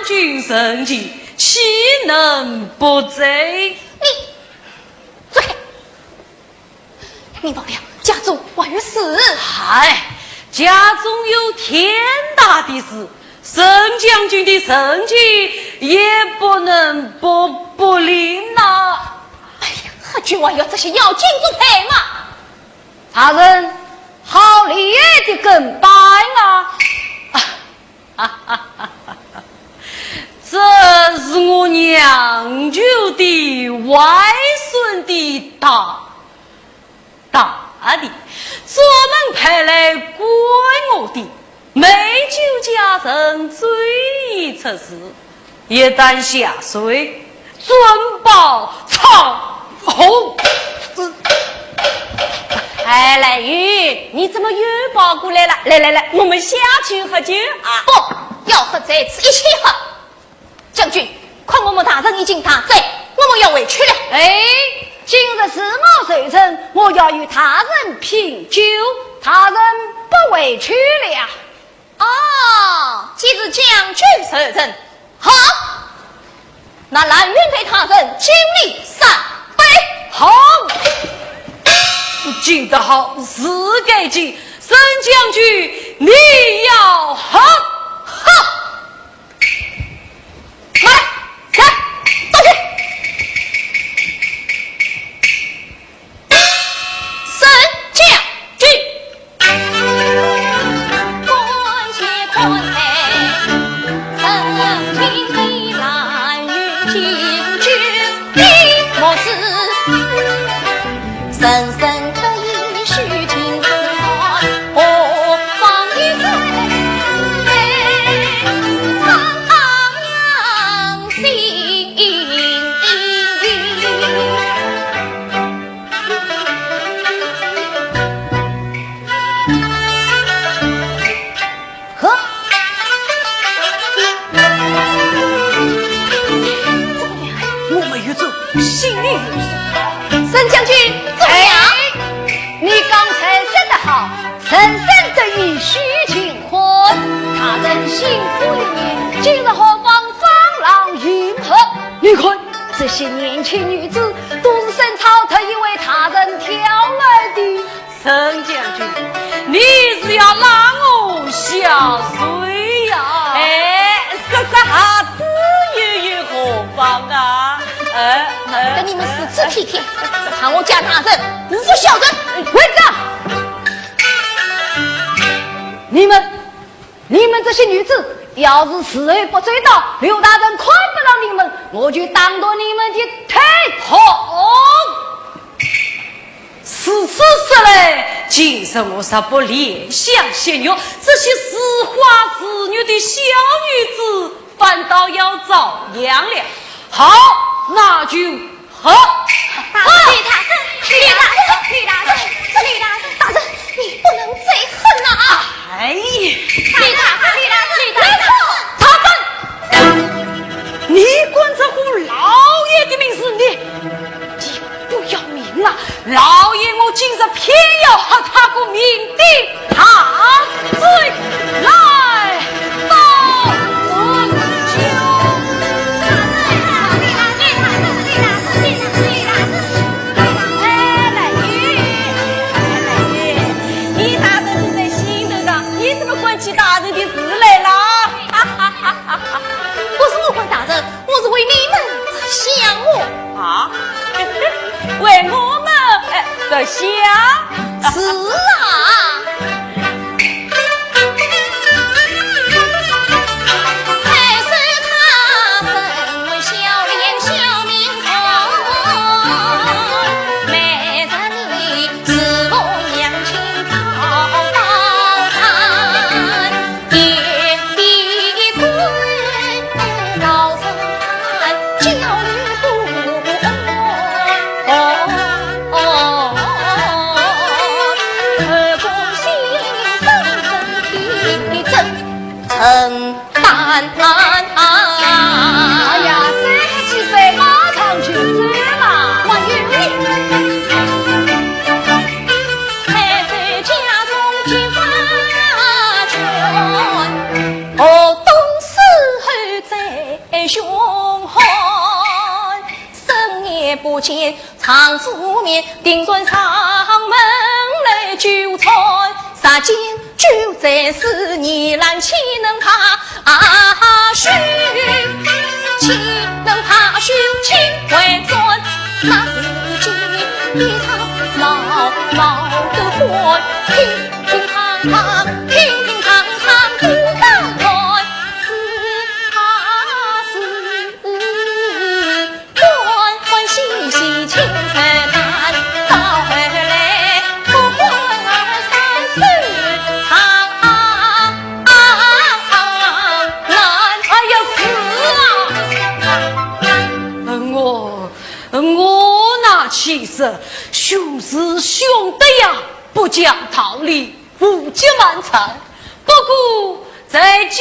君成器，岂能不在？你，走开！你忘了，家中还有事。嗨，家中有天大的事，沈将军的成器也不能不，不灵呐。哎呀，何必还要这些要紧之财嘛？大人，好厉害的跟班啊！这是我娘舅的外孙的大，大的，专门派来观我的，美酒佳人最出事，一旦下水， 准保唱红。哎，兰玉，你怎么又跑过来了？来来来，我们下去喝酒啊！不，要喝这次一起喝。将军，看我们大人已经打醉，我们要回去了。哎，今日事某受惊，我要与大人品酒，大人不回去了。 哦，既是将军受惊，好，那兰玉陪大人敬你三杯。好，敬得好，是该敬。沈将军，你要喝。好，拿来，来，倒去。 沈将军。我没有醉，心里有数。沈将军，怎么样？哎，你刚才说得好，人生得意须尽欢，大人幸福一年，今日何妨放浪形骸。你看，这些年轻女子都是沈草特意为大人挑来的。 沈将军，你是要拉我下水呀？哎，说说哈子又有何妨啊？哎，哎，跟你们四处天天，这趟我家大人无福消受。混账！你们，你们这些女子，要是伺候不周到，刘大人看不上你们，我就打断你们的腿。好。 如此说来，今日我若不怜香惜玉，这些似花似玉的小女子反倒要遭殃了。好，那就喝！大人，李大人，李大人，李大人，李大人，大人，你不能再喝了啊！哎，李大人，李大人，李大人，大人，你管这个老爷的名字，你，你 不要命了！老爷，我今日偏要喝他个酩酊大醉。来，倒酒！哎，兰玉，哎，兰玉，你大人是在兴头上，你怎么管起大人的事来了？不是我管大人， 我是为你们着想哦。啊？为我们，哎，着想？是啊。哎呀，三十七岁马上就走了。还有你。见丈夫面，定然上门来纠缠，杀奸就在是，你拦岂能怕羞？岂能怕羞？情未断，那是今夜他毛毛的欢，乒乒乓乓，乒乒乓乓不敢乱，只怕是 欢欢喜喜情深难，到后来不欢而散是常难。哎呀，是啊！我，我那气色，凶是凶的呀，不讲道理。 不及蛮缠。不过在将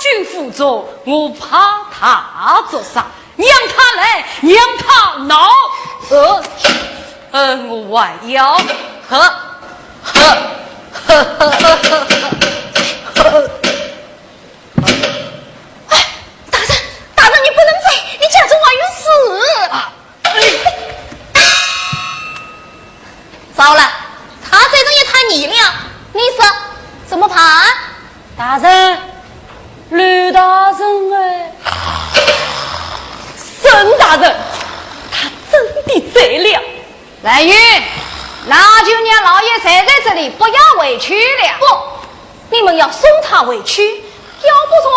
军府中，我怕他做啥？让他来，让他闹。呃，呃，我还要，呵，呵，呵，呵，呵，呵。哎，大人，大人，你不能走，你家中还有事。啊， 糟了，他这种也太逆了，你说怎么办？大人，刘大人哎，沈大人，他真的醉了。兰玉，那就让老爷睡在这里，不要回去了。不， 你们要送他回去，要不然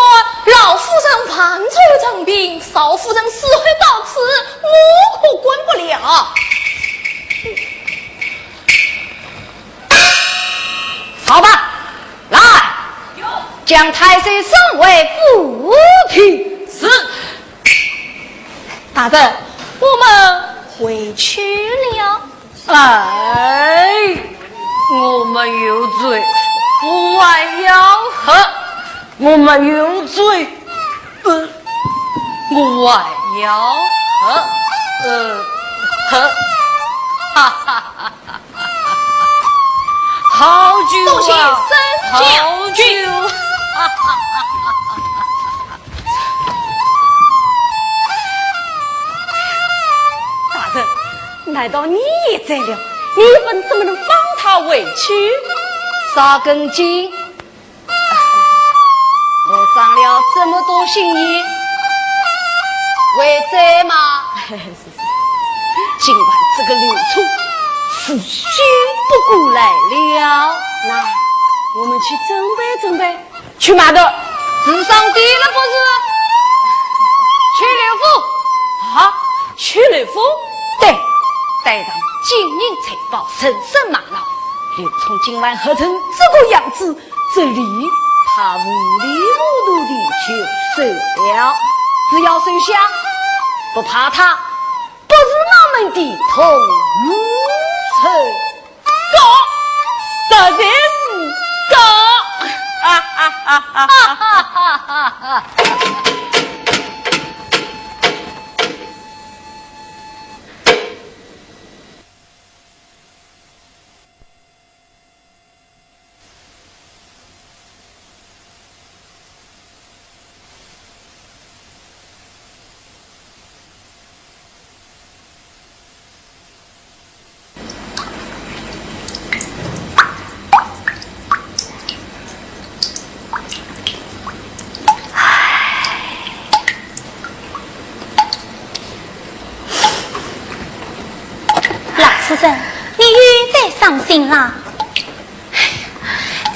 老夫人万岁成病，少夫人死后到此，我可管不了。好吧，来，将太岁送回府去。是。大人，我们回去了。 哎，我没有醉，我还要喝，我没有醉，呃，我还要喝，呃，喝，哈哈哈哈哈哈！好酒啊，好酒！大人， 难道你也醉了？你们怎么能放他回去？啥根筋？我伤了这么多心意，会醉吗？今晚这个刘聪是醒不过来了。来，我们去准备准备。 去码头。是上帝了不是？去刘府。啊，去刘府？对，带上金银财宝，人参玛瑙。刘聪今晚喝成这个样子，这礼怕糊里糊涂地就收了。只要收下，不怕他不是我们的同仇。 告，实在是告！哈哈哈哈哈哈！ 老夫人，你又在伤心啦？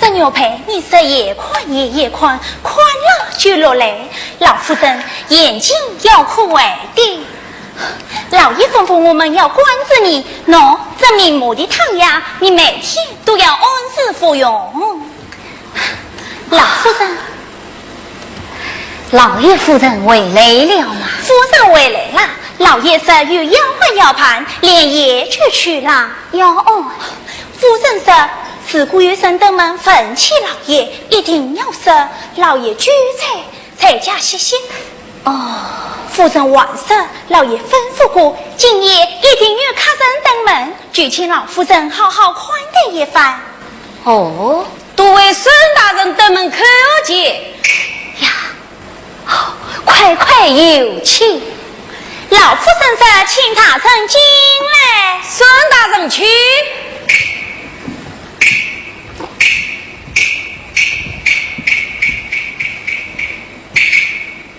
这玉佩你是越看越，越看，看了就落泪。老夫人，眼睛要哭坏的。老爷吩咐我们要关照你，喏，这明目的汤药，你每天都要按时服用。老夫人，老爷夫人回来了吗？夫人回来了，老爷说有丫鬟要办，连夜就去了。丫鬟？ 夫人说，如果有人登门问起老爷，一定要说老爷久在，在家歇息。哦。夫人还说，老爷吩咐过，今夜一定有客人登门，就请老夫人好好款待一番。哦。都为沈大人登门叩见。呀， 快快有请。老夫人说，请大人进来。孙大人请。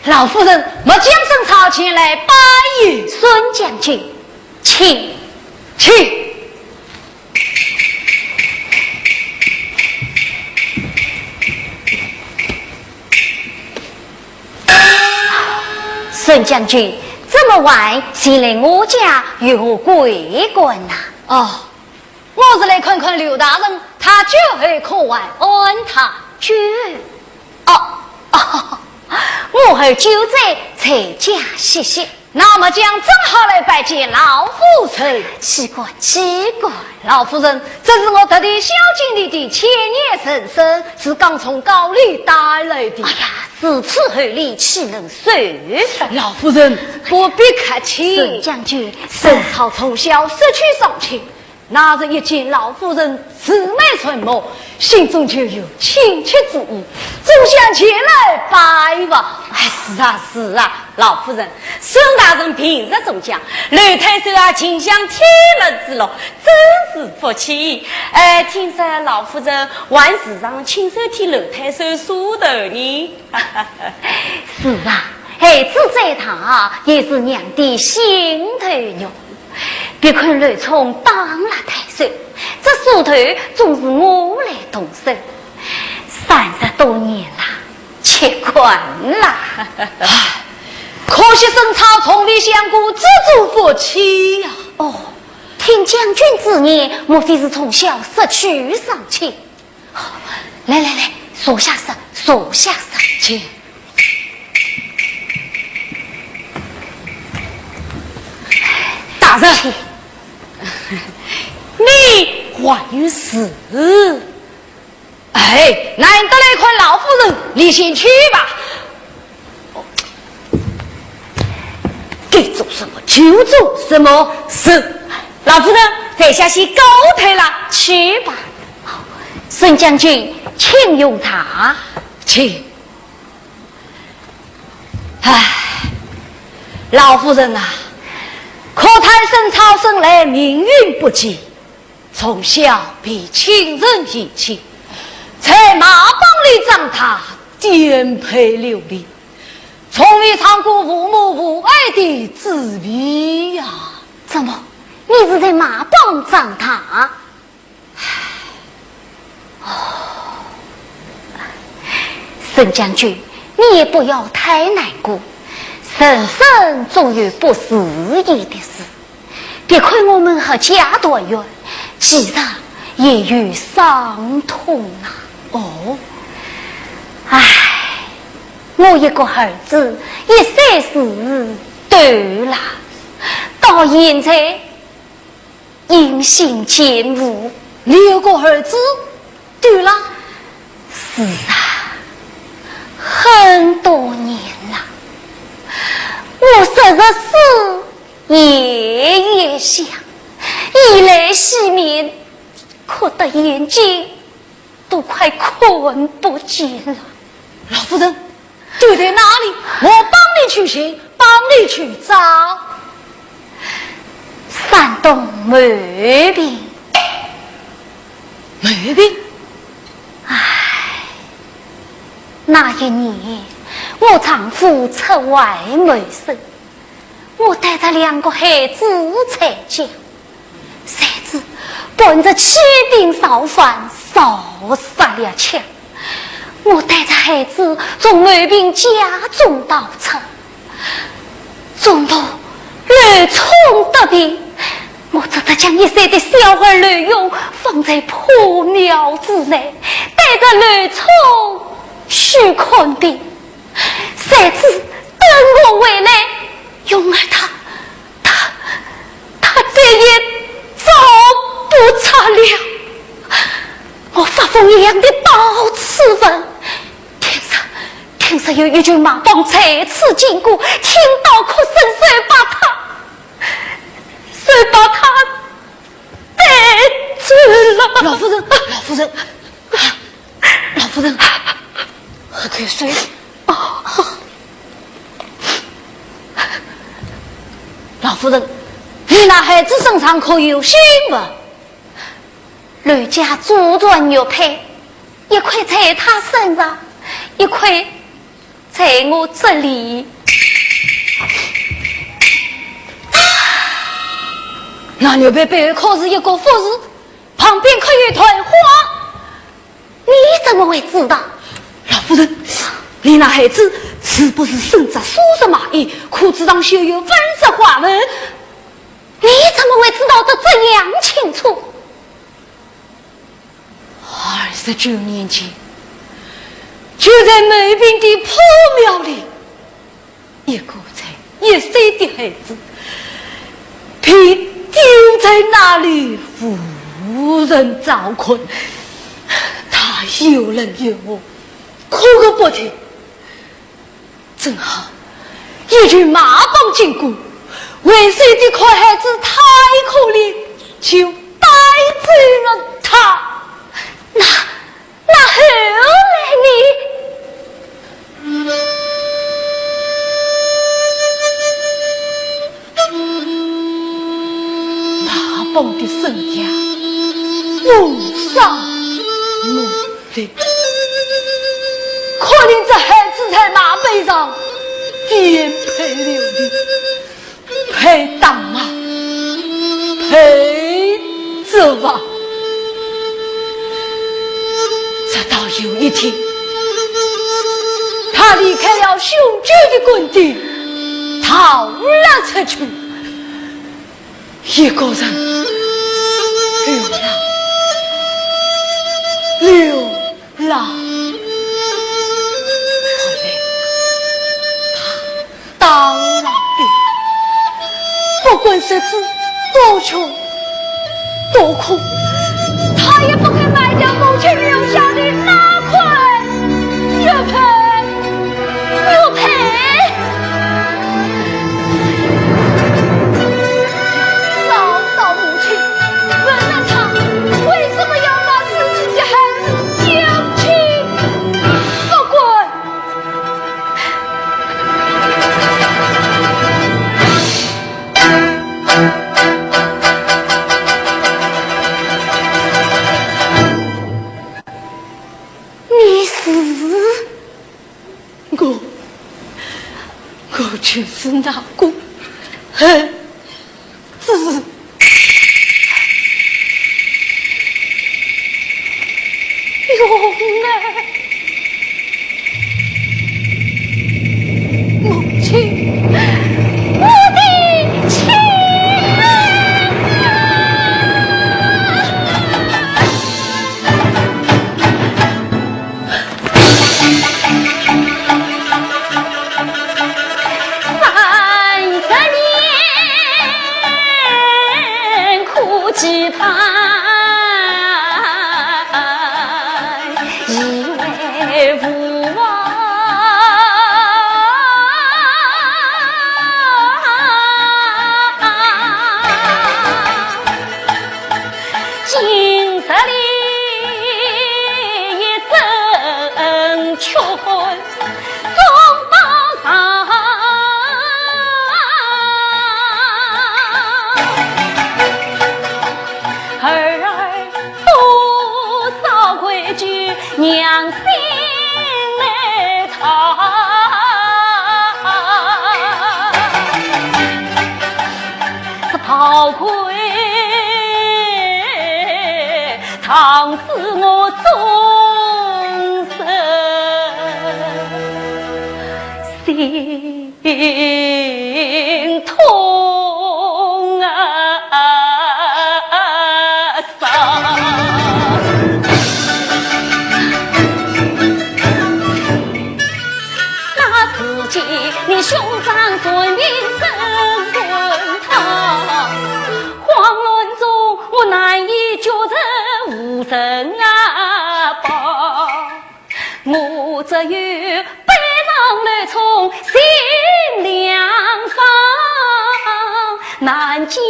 老夫人，末将孙操前来拜见。孙将军，请。请。 孙将军，这么晚前来我家有何贵干呐？哦，我是来看看刘大人，他酒后可还安泰？酒后？哦，哦，我儿酒醉，在家歇息。 那末将正好来拜见老夫人。岂敢，岂敢。老夫人，这是我特地孝敬你的千年人参，是刚从高里带来的。哎呀，如此厚礼，岂能收？老夫人，不必客气。孙将军，孙操从小失去双亲， 那日一见老夫人慈眉善目，心中就有亲切之意，总想前来拜望。哎，是啊，是啊，老夫人，孙大人平日中讲，刘太守啊，情像天伦之乐，真是福气。哎，听说老夫人还时常亲手替刘太守梳头呢。是啊，孩子再大，也是娘的心头肉。 别看刘聪当了太守，这梳头总是我来动手。三十多年了，吃惯了。唉，可惜孙操从未享过这种福气呀。哦，听将军之言，莫非是从小失去双亲？ 来来来，坐下说，坐下说。请。大人，请。你还有事？哎，难得来看老夫人，你先去吧。 该做什么就做什么。是，老夫人，在下先告退了。去吧。孙将军，请用茶。请。唉，老夫人啊，可叹孙操生来命运不济， 从小被亲人遗弃，在马帮里长大，颠沛流离，从未尝过父母父爱的滋味呀。怎么，你是在马帮长大？唉，哦，孙将军，你也不要太难过，人生总有不如意的事。 别看我们合家团圆，其实也有伤痛啊。哦，唉，我一个儿子一岁时丢了，到现在音信全无。你有个儿子 丢了？是啊，很多年了。我时日思，夜夜想，以泪洗面，哭得眼睛都快看不见了。老夫人， 丢在哪里？我帮你去寻，帮你去找。山东某病。某病？唉，那一年，我丈夫出外谋生， 我带着两个孩子在家，谁知被人起兵造反，烧杀掠抢。我带着孩子从某病家中逃出，中途刘聪得病，我只得将一岁的小儿刘勇放在破庙之内，带着刘聪去看病。 谁知等我回来，勇儿他，他，他再也找不着了。我发疯一样的到处问，听说，听说有一群马帮再次经过，听到哭声，就把他，就把他 带走了。老夫人，老夫人，老夫人，喝口水。哦，老夫人，你那孩子身上可有信物？奴家祖传玉佩，一块在他身上，一块在我这里。那玉佩背后可是一个福字，旁边可有一团花。 你怎么会知道？老夫人，你那孩子是不是身着素色麻衣，裤子上绣有粉色花纹？你怎么会知道得这样清楚？二十九年前，就在梅坪的破庙里， 一个才一岁的孩子，被丢在那里，无人照看。他又冷又饿，哭个不停。正好一群马帮经过，为首的看孩子太可怜，就带走了他。那 那后来呢？马帮的身家风沙没了，可怜这孩子在马背上颠沛流离。 陪打啊，陪着啊。直到有一天，他离开了凶久的官邸，逃了出去，一个人流浪，流 浪。后来，他当了兵，不管日子多穷多苦，他也不肯卖掉母亲留下的那块玉佩。玉佩。找到母亲，问了她为什么要把自己的孩子 将去不管。你是？我，我就是那个孩子。 三十年苦其盼，已为无望。今日里一声穷 总当上，儿儿多少委屈，娘心难逃。是逃开 倘使我终身心痛啊！那时节，你兄长传令升官堂，慌乱中 我难以决然无人啊报，我只有背上来冲心两方，难见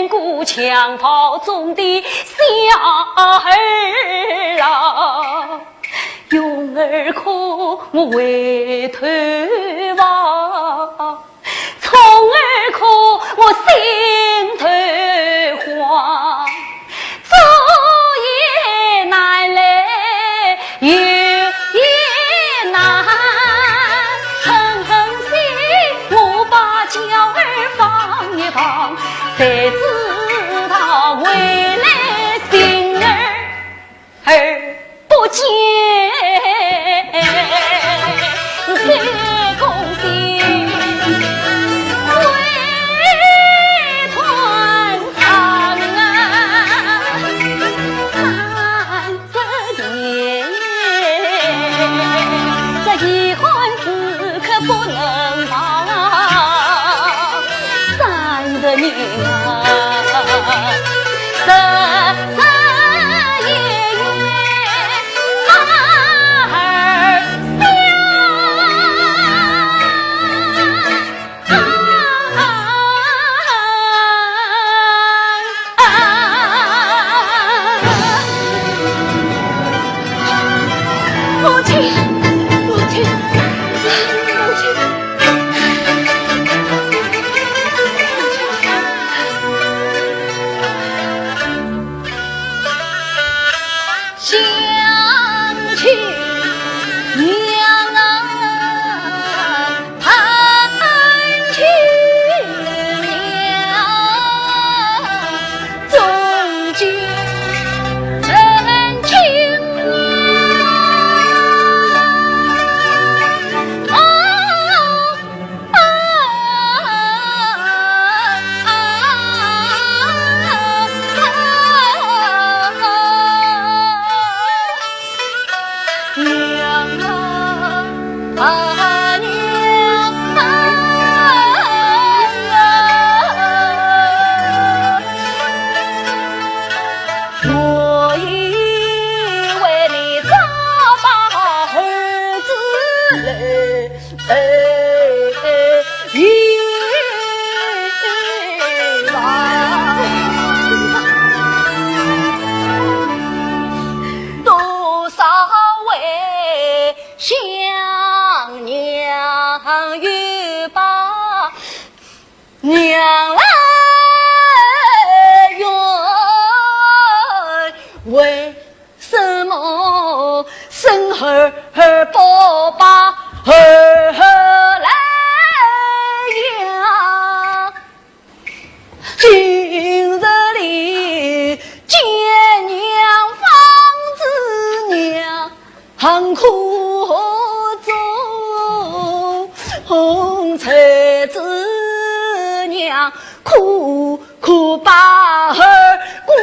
过襁褓中的小儿郎，勇儿可我回头望。 宠儿可我心头慌，左也难来，右也难，狠狠心，我把娇儿放一旁，谁知道回来心儿 而不见，是公心会断肠啊，难得见，这遗憾 此刻不能忘，三十年啊，三十年啊，儿啊。 母亲，母亲，母亲。想起娘啊， 娘啊，啊娘啊，我以为你早把儿子留 哎，哎，一把。多少回想娘又把娘来怨，为 什么生儿不把儿来养？今日里见娘方知娘苦衷，才知娘 苦苦把儿挂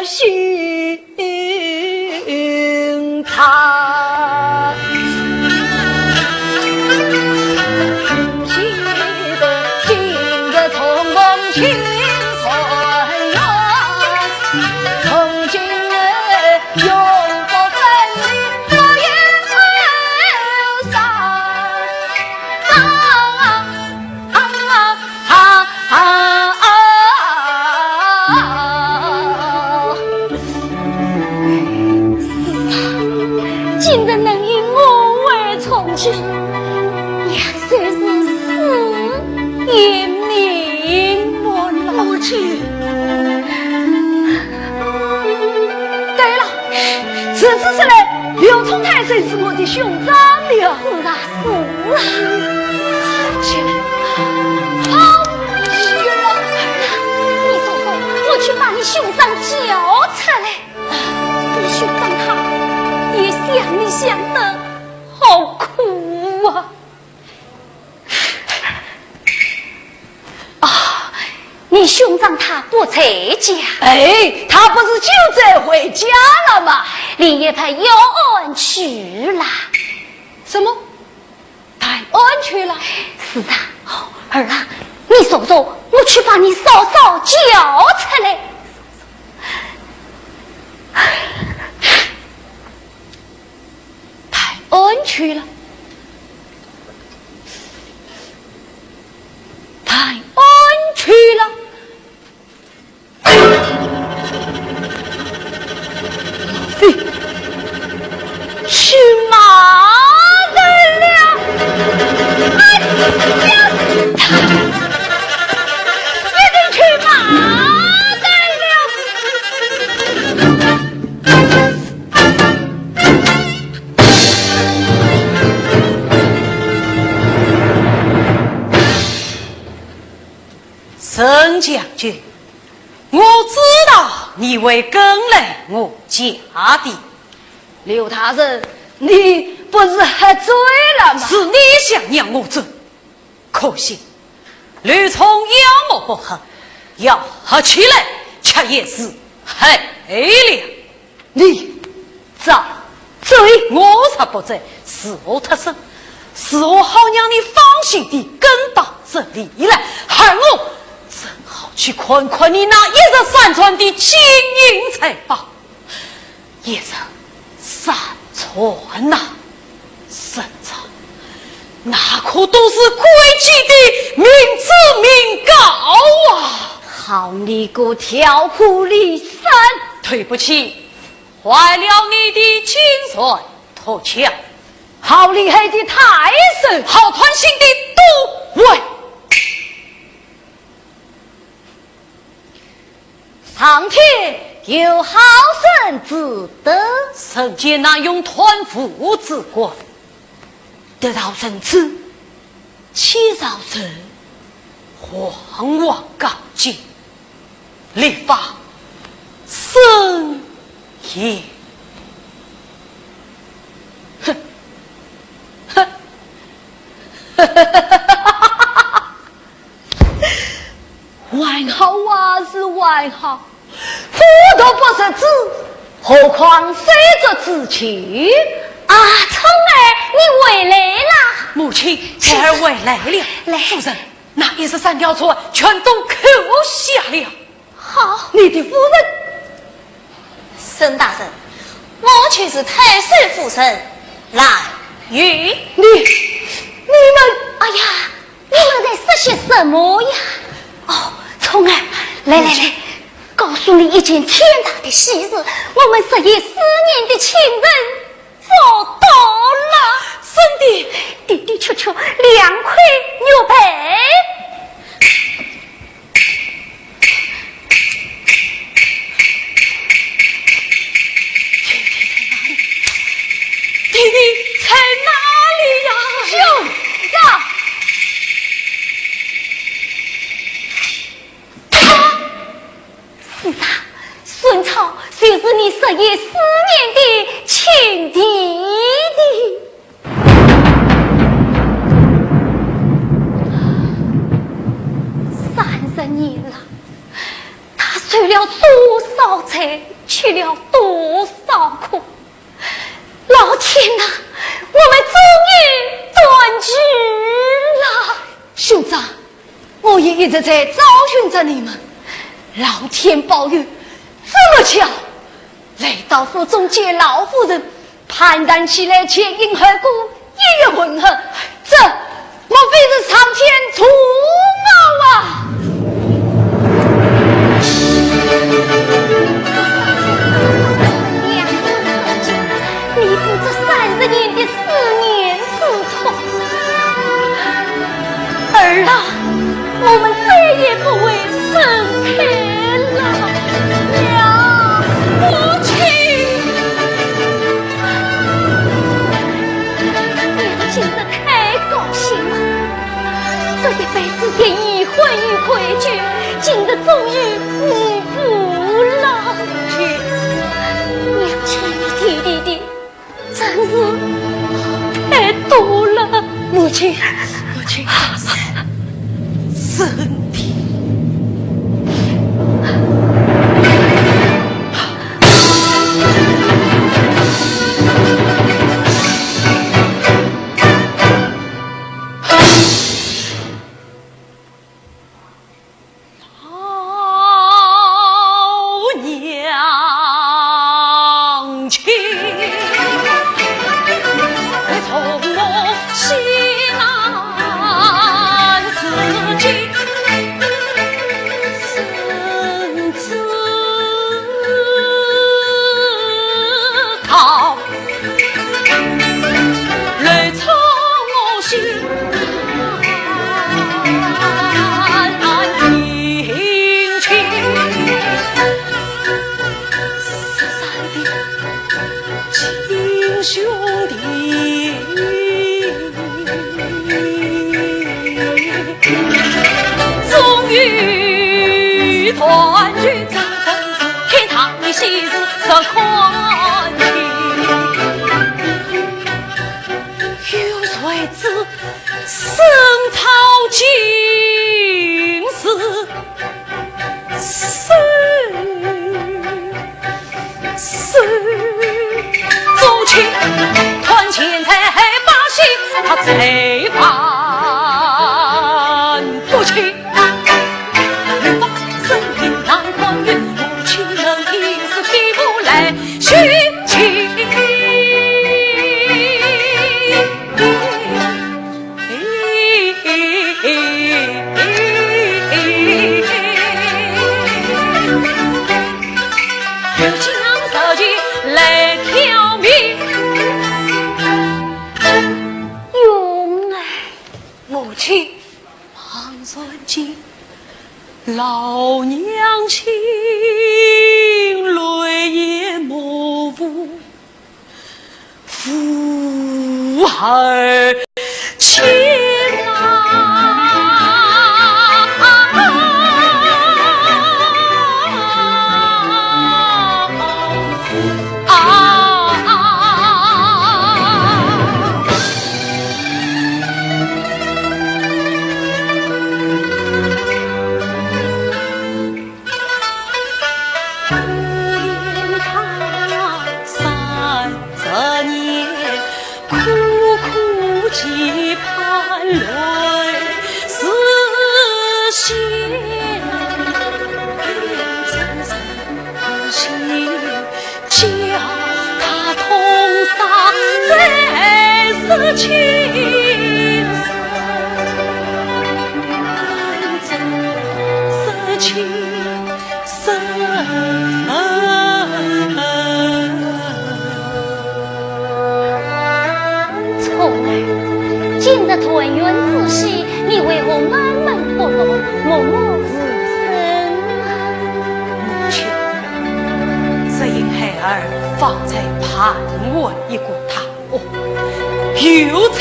心上。啊啊啊！是啊，今日能与我儿重聚，也算是死也瞑目了。母亲。对了， 如此说来，刘冲太守是我的兄长了。是啊，是啊。去了。好，去了。你走走，我去把你兄长叫出来。你兄长他也想你想得好苦啊。 啊，你兄长他不在家？哎，他不是就在回家了吗？连夜派要安去了。什么？派安去了？是啊，儿啊，你坐坐，我去把你嫂嫂叫出来。 派安去了，派安去了。嘿，去骂人了！哎呀，太将军，我知道你会跟来我家的。刘大人，你不是喝醉了吗？是你想让我醉，可惜刘聪要么不喝，要喝起来却也是黑了。 你张嘴！我才不在，是我脱身，是我好让你放心地跟到这里来，害我正好去看看你那一日三餐的金银财宝。一日三餐呐，沈昌，那可都是贵气的民脂民膏啊！好你个调虎离山！对不起， 坏了你的金瑞脱壳。好厉害的太守！好贪心的都尉！上天有好生之德。人间哪用贪污之官？ 得饶人处，且饶人。皇王告急，立法森严。哼，哼。 还好啊，是还好，虎毒不食子，何况三毒之气。啊，聪儿，你回来啦！母亲，孩儿回来了。来。夫人，那一十三条船全都扣下了。好。你的夫人？ 沈大人，我就是太守夫人兰玉。你，你们……哎呀，你们在说些什么呀？哦，聪儿，来来来，告诉你一件天大的喜事，我们十一思念的亲人找到了。真的？的的确确，两块玉佩。 弟弟在哪里呀？兄长！是啊，孙超就是你日夜思念的亲弟弟。 三十年了，他受了多少罪，吃了多少苦。老天呐，我们终于团聚了。兄长， 我也一直在找寻着你们，老天保佑，这么巧，来到府中见老夫人，攀谈起来前因后果，一一问候，这莫非是上天除毛啊？你不知三十年的思念 之痛。儿啊，我们再也不会分开了。娘，母亲，娘今日太高兴了。这一辈子的已婚与规矩，今日终于弥补了。娘亲，弟弟的 真是太多了。母亲，母亲，身体。看清。有谁知圣朝今日 是，是，宗亲团结在百姓，他谁犯不清？欲把生命难关于母亲能一时起步来寻亲。 母亲，老娘亲泪眼模糊。 父儿情啊！聪儿，今日团圆之喜，你为何闷闷不乐，默默无声啊？母亲，只因孩儿方才盼完一个大 哦，有罪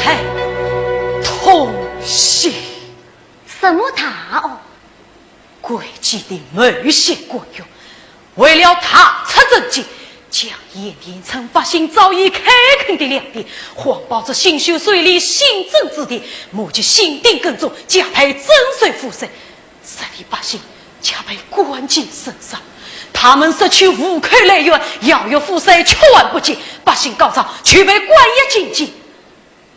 同心。什么大哦？贵贱的某些官员，为了踏出政界，将盐田村百姓早已开垦的良田，谎报这新修水利新政之地，募集新丁耕种，加倍征收赋税。 这里百姓加倍关进深山，他们失去户口来源，要有赋税全不进，百姓告状，却被官员禁禁，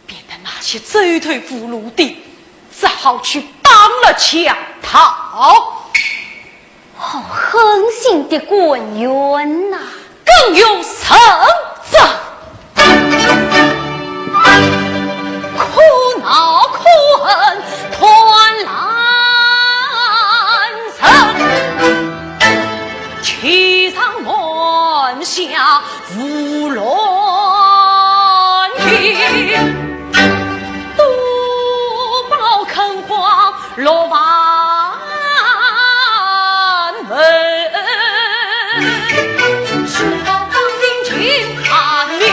变得那些走投无路的，只好去当了强盗。好狠心的官员呐！ 更有甚者，可恼可恨断难伸，欺上瞒下胡乱行，多保坑荒落万 门，是否当今秦汉明，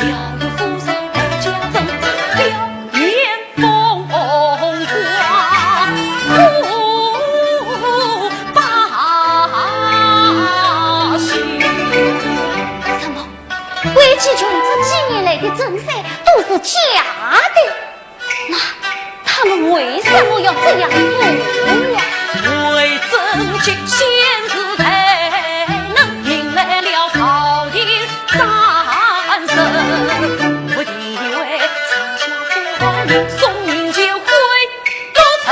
要有富贵人家政，表面风光，不把心。什么？贵贱群这几年来的征收都是假的？ 那他们为什么要这样做呀？为征集贤士才能，引来了朝廷三省，不敌为上下官，宋明就会落成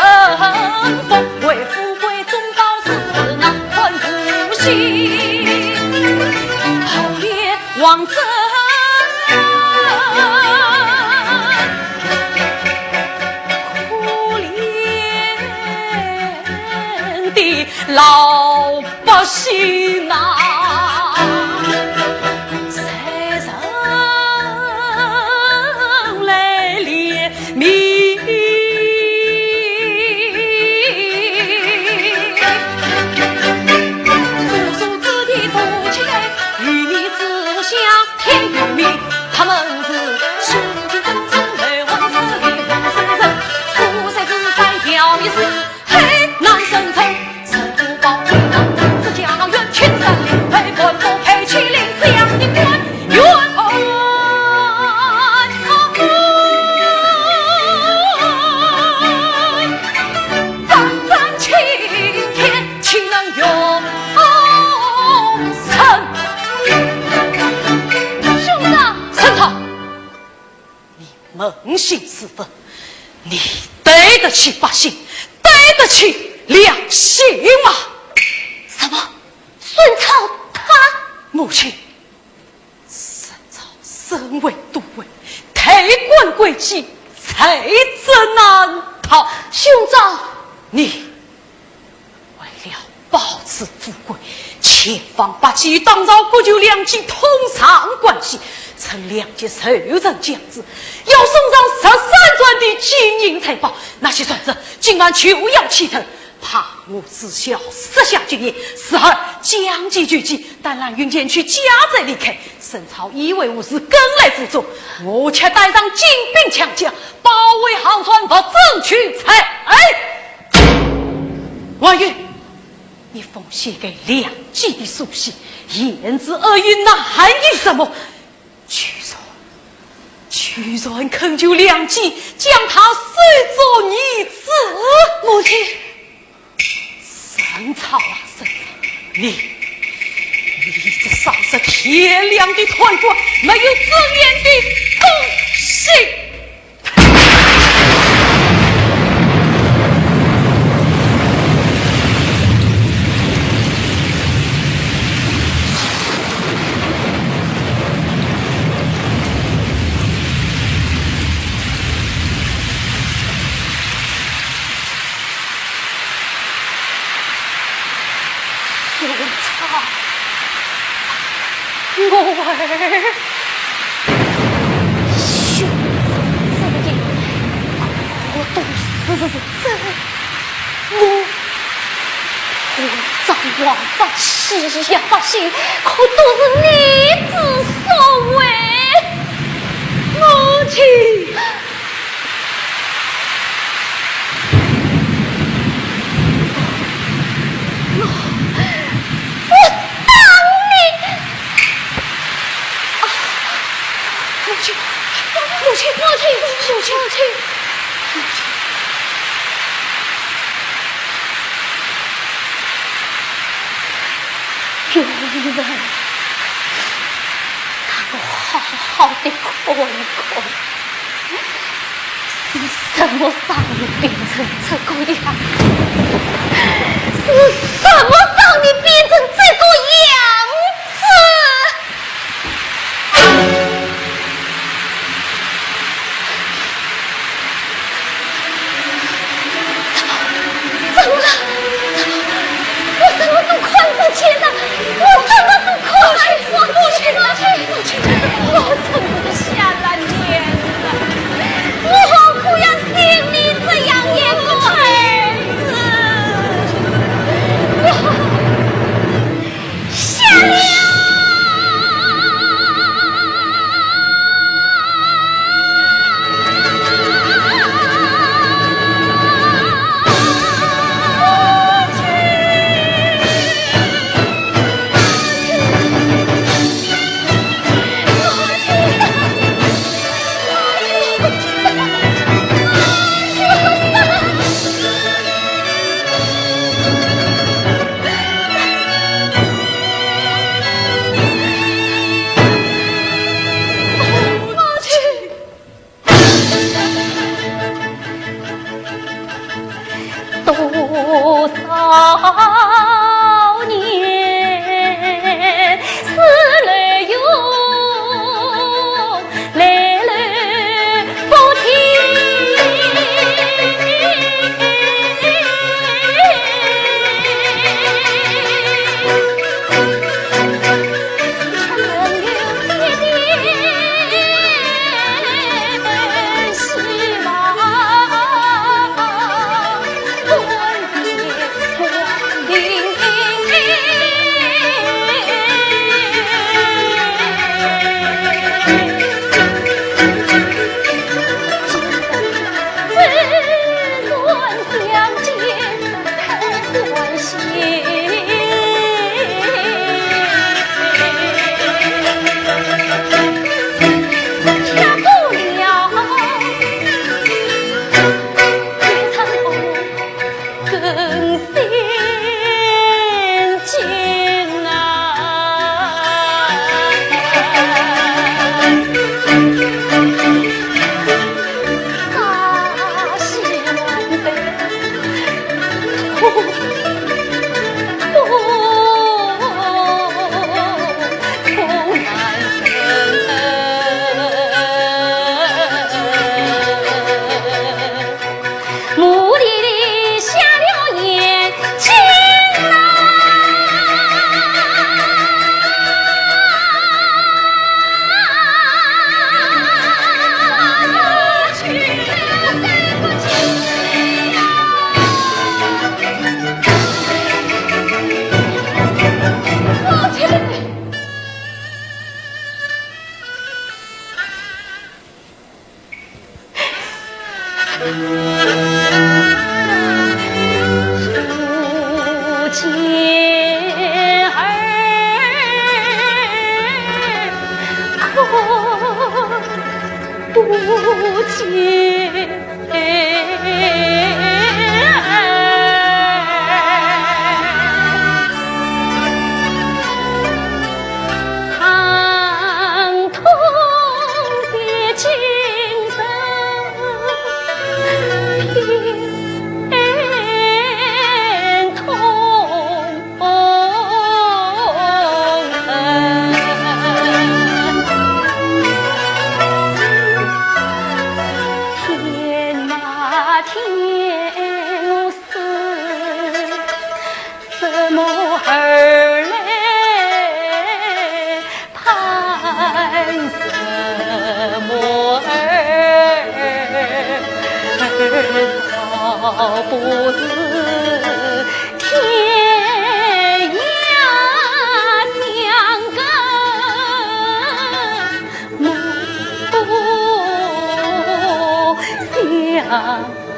风，为富贵中饱私囊，看不起豪杰王孙。 可怜的老百姓啊，谁人来怜悯？无数子弟多情，与你志向天与命，他们是金世文，你对得起百姓，对得起良心吗？什么？孙超他？母亲，孙超身为都尉，退官归西，罪责难逃。兄长，你为了保持富贵，千方百计打造国舅梁冀通商关系，趁梁冀受人将之，要送上十三转的金银财宝，那些船只今晚就要启程，怕我知晓设下计谋，时而将计就计，胆拦运钱去假装离开，孙超以为我是跟来无踪，我却带上精兵强将，包围好船，不准取材。哎，王允，你奉献给梁冀的书信，言之恶意，那含义什么？居然，居然恳求梁冀将他收做义子。母亲，孙超啊，孙超，你，你这少识天良的贪官，没有尊严的东西！我操！我儿，兄长之言，我都是真。我，我张王发欺压百姓，可都是你之所为。母亲。 我，我打你！啊，母亲，母亲，母亲，母亲，母亲，母亲。有人 让我好好地看一看，是什么让你变成这个样子？是什么让你变成这个样子？怎么了？我什么都看不见了，我什么都看不见。母亲，母亲，母亲，我怎么下了贱了？我何苦要生你这样一个儿子？我 下天啊天，我是怎么而来，盼什么而到，不知天涯相隔，暮不相逢。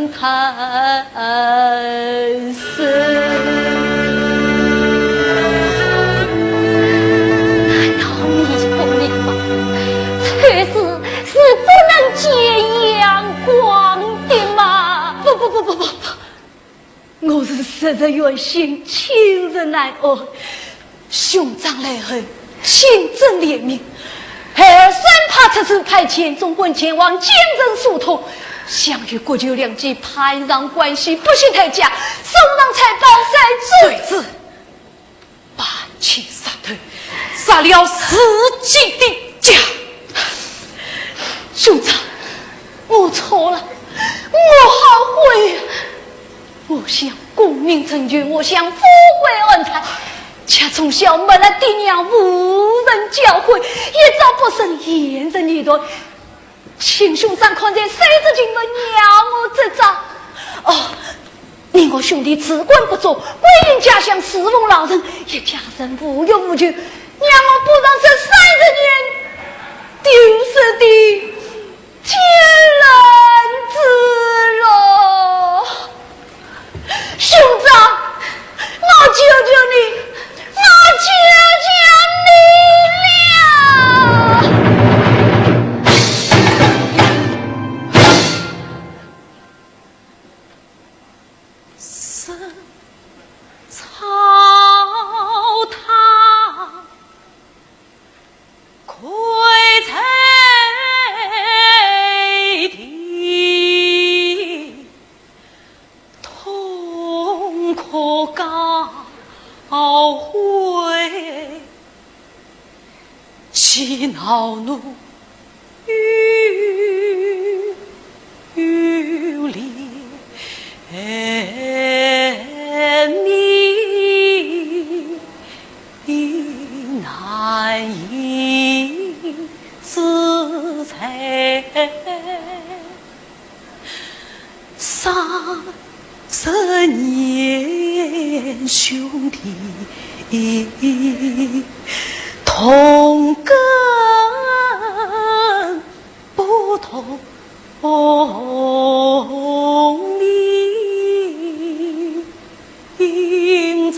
难道你是不明白，秋实是不能见阳光的吗？不不不不不不，我是实在有心，亲人难安。兄长来后，请准怜悯。孩儿三怕出此派遣，总管前往京城疏通，想与国舅两家攀上关系，不惜代价送上财宝。谁知，谁知，半夜杀头，杀了自己的家。兄长，我错了，我后悔呀。我想功名成就，我想富贵安泰，却从小没了爹娘，无人教诲，一朝不慎，陷入泥潭。请兄长看在世子情分，让我这遭。哦，你我兄弟自管不着，归隐家乡侍奉老人，一家人无忧无虑，让我补上这三十年丢失的 天伦之乐。兄长，我求求你，我求求你了。是草堂 跪在地，痛哭告悔，气恼怒 与怜之罪。三十年兄弟同根 不同命，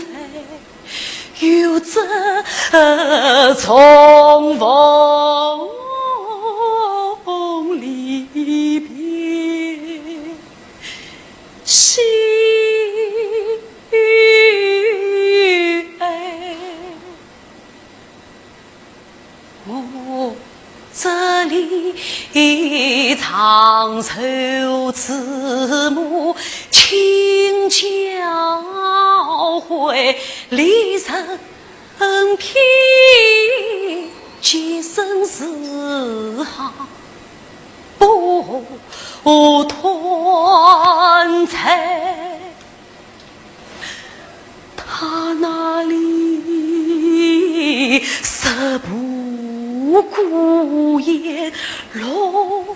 谁又知重逢离别喜哀。 我这里长寿慈母，亲教诲，离人偏见生死好不断哉。 他那里食不孤雁，落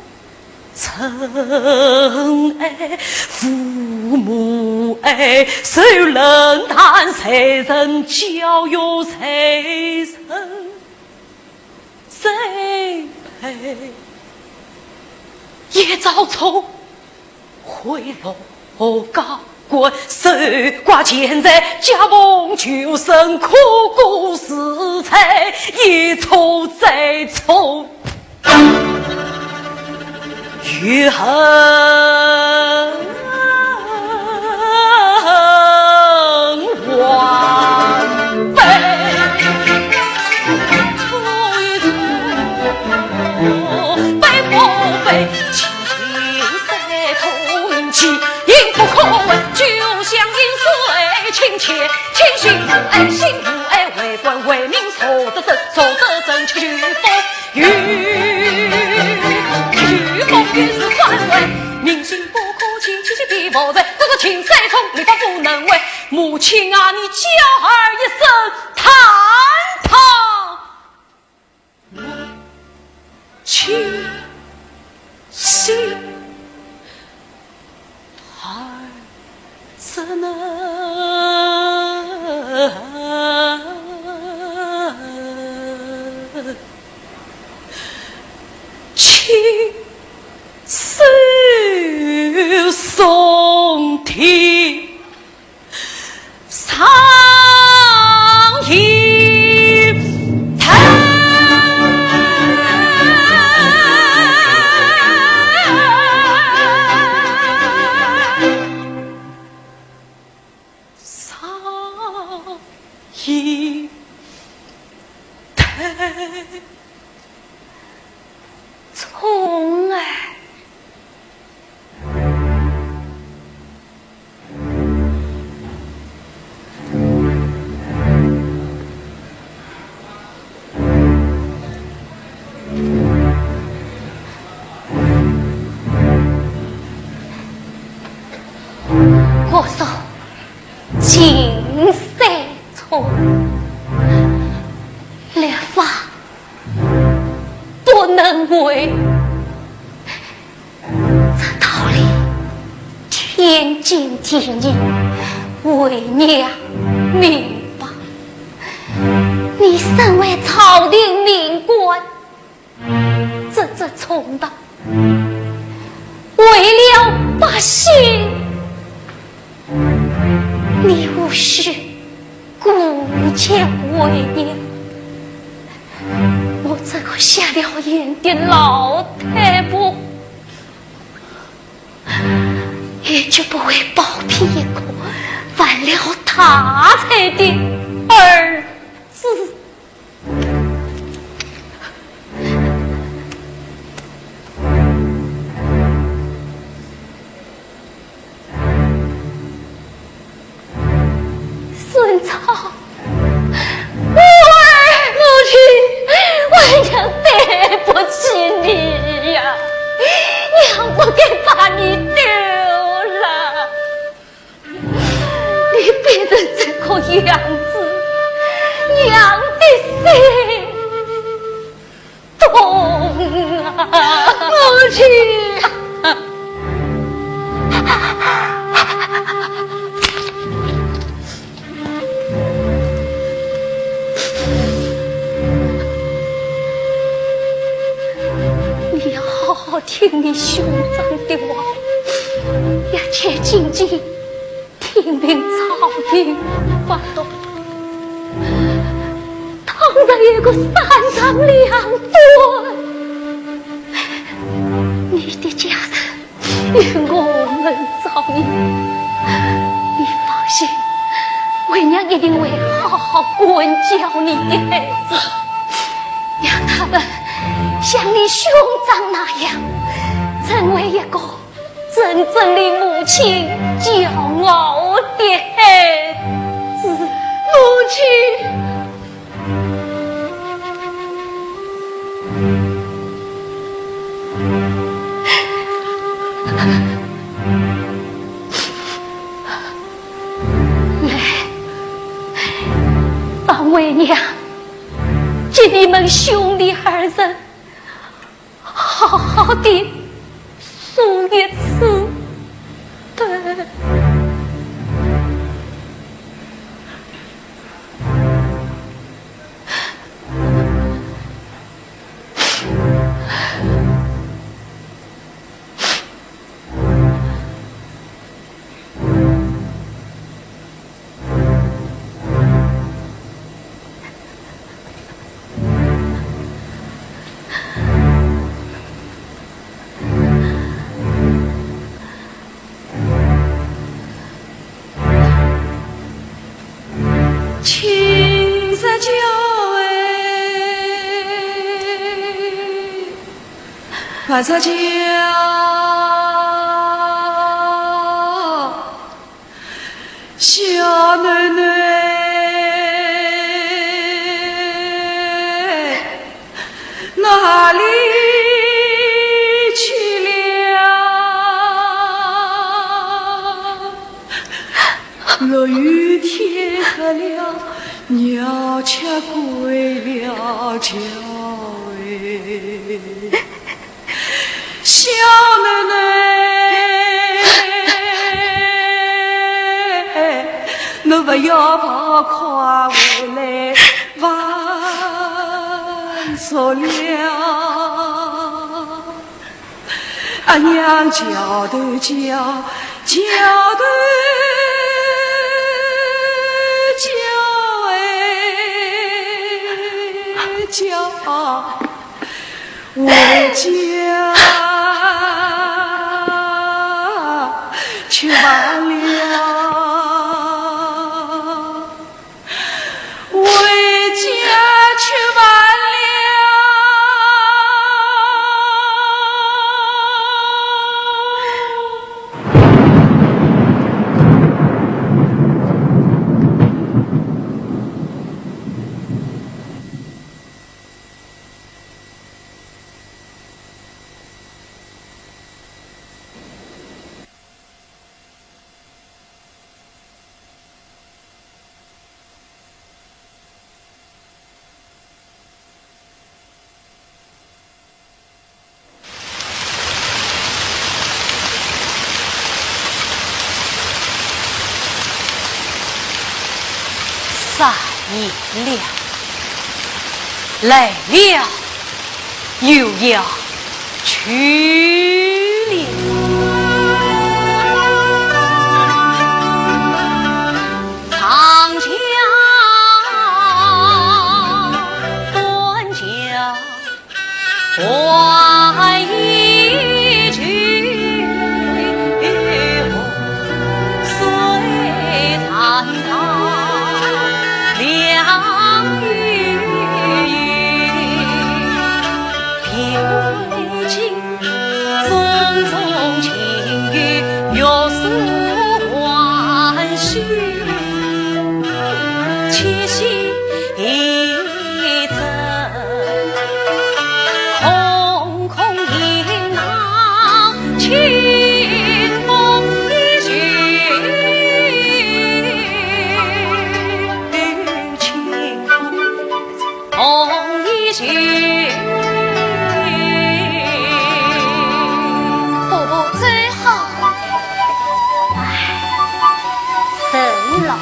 尘埃，父母哀，受冷淡，谁人教育，谁人 栽培。一朝错，毁了家国，守寡钱财，家破旧声，苦过自在，一错再错， 又何患悲？悲不悲？情在痛起，应不可问，就像饮水清浅，清醒不爱，醒不爱，为官为民，说得真，说得真，求求佛。 有，有功于是官位，民心不可欺，欺欺比无罪，不说情在痛，你方不能为。母亲啊，你叫儿一声，探探我清醒。 儿怎能轻手松红天上一台。上一台。 冲啊！我说，秦三冲，立法 不能违。这道理天经地义，为娘明白。你身为朝廷命官，这这冲动，为了百姓，你无需 顾及为娘。我这个瞎了眼的老太婆，也绝不会包庇一个犯了大罪的儿子。 孙超，我儿。母亲，为娘对不起你呀，娘不该把你丢了。你变成这个样子，娘的心 痛啊！母亲。你要好好听你兄长的话，一切谨记。 听凭朝廷法度，倘若有个三长两短，你的家人与我们照应。你放心，为娘一定会好好管教你的孩子，让他们像你兄长那样，成为一个 真正的母亲，骄傲的孩子。母亲。来，让为娘给你们兄弟二人 好好地诉一次的。叫个叫哎叫，回家吃饭了。 回家吃饭了。三年了，来了又要去了。 婆婆最好。唉，人老了，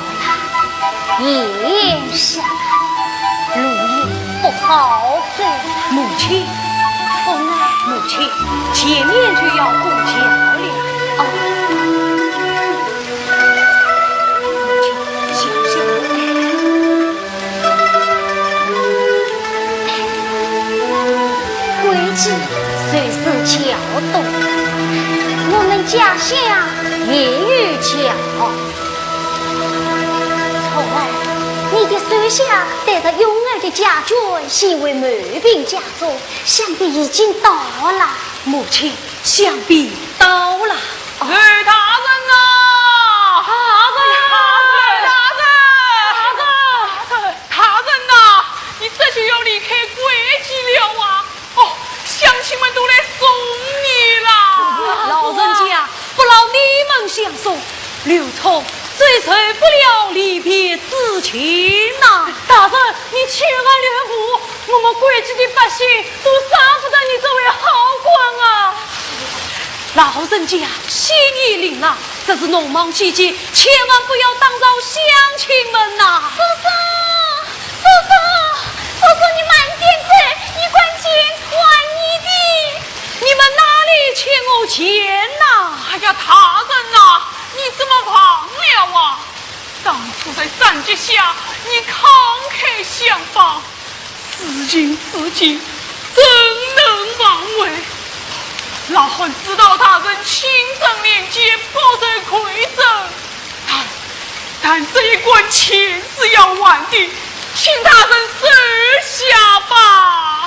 眼瞎了，路也不好走了。母亲，不啊。母亲，前面就要过桥了。哦。母亲，小心。 规矩就是桥洞，我们家乡也有桥。聪儿，你的手下带着勇儿的家眷，先回某禀家中，想必已经到了。母亲， 想必到了。哦。刘大人呐！大人！大人！大人！大人呐！你这就要离开贵地了啊！哦，乡亲们都来送你了。老人家，不劳你们相送，刘聪最受不了离别之情呐。大人，你千万留步， 我们贵地的百姓都舍不得你这位好官啊！老人家，先言领了，这是农忙期间，千万不要打扰乡亲们呐。叔叔，叔叔，叔叔，你慢点走，你看见还你的。你们哪里欠我钱呐？哎呀，大人呐，你怎么忘了啊？ 当初在斩脚下，你慷慨相帮，事情至今，怎能忘怀？老汉知道大人亲身廉洁，不受亏欠，但，但这一官钱是要还的，请大人收下吧。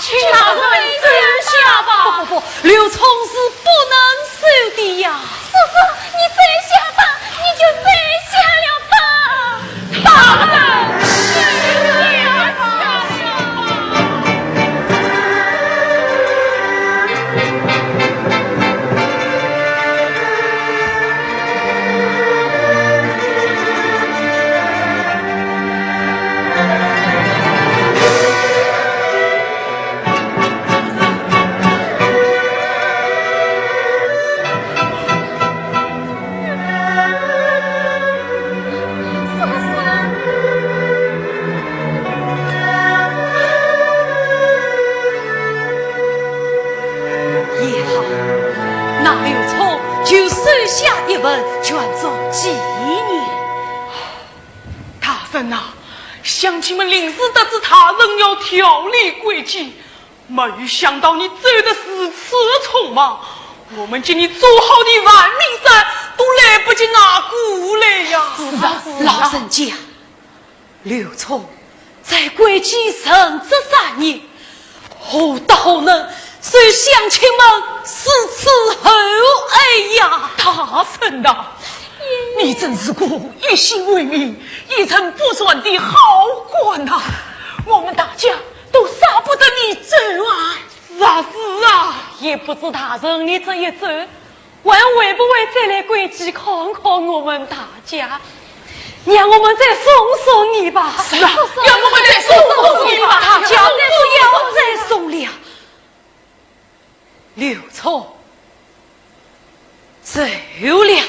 请大人收下吧。不，不，不，刘聪是不能 收的呀。叔叔，你收下吧，你就收下了吧。大人，收下吧。纪念。大人呐，乡亲们临时得知大人要调离贵机，没有想到你走得如此匆忙，我们给你做好的万民伞都来不及拿过来呀。是啊，老人家，刘聪在贵机任职三年，何德何能，受乡亲们如此厚爱呀？大人呐，你真是个一心为民、一人不传的好官呐！我们大家都舍不得你走啊！是啊，是啊，也不知大人你这一走， 还会不会再来贵机看看我们大家？让我们再送送你吧。是啊，让我们再送送你吧。大家不要再送了。刘聪，走了。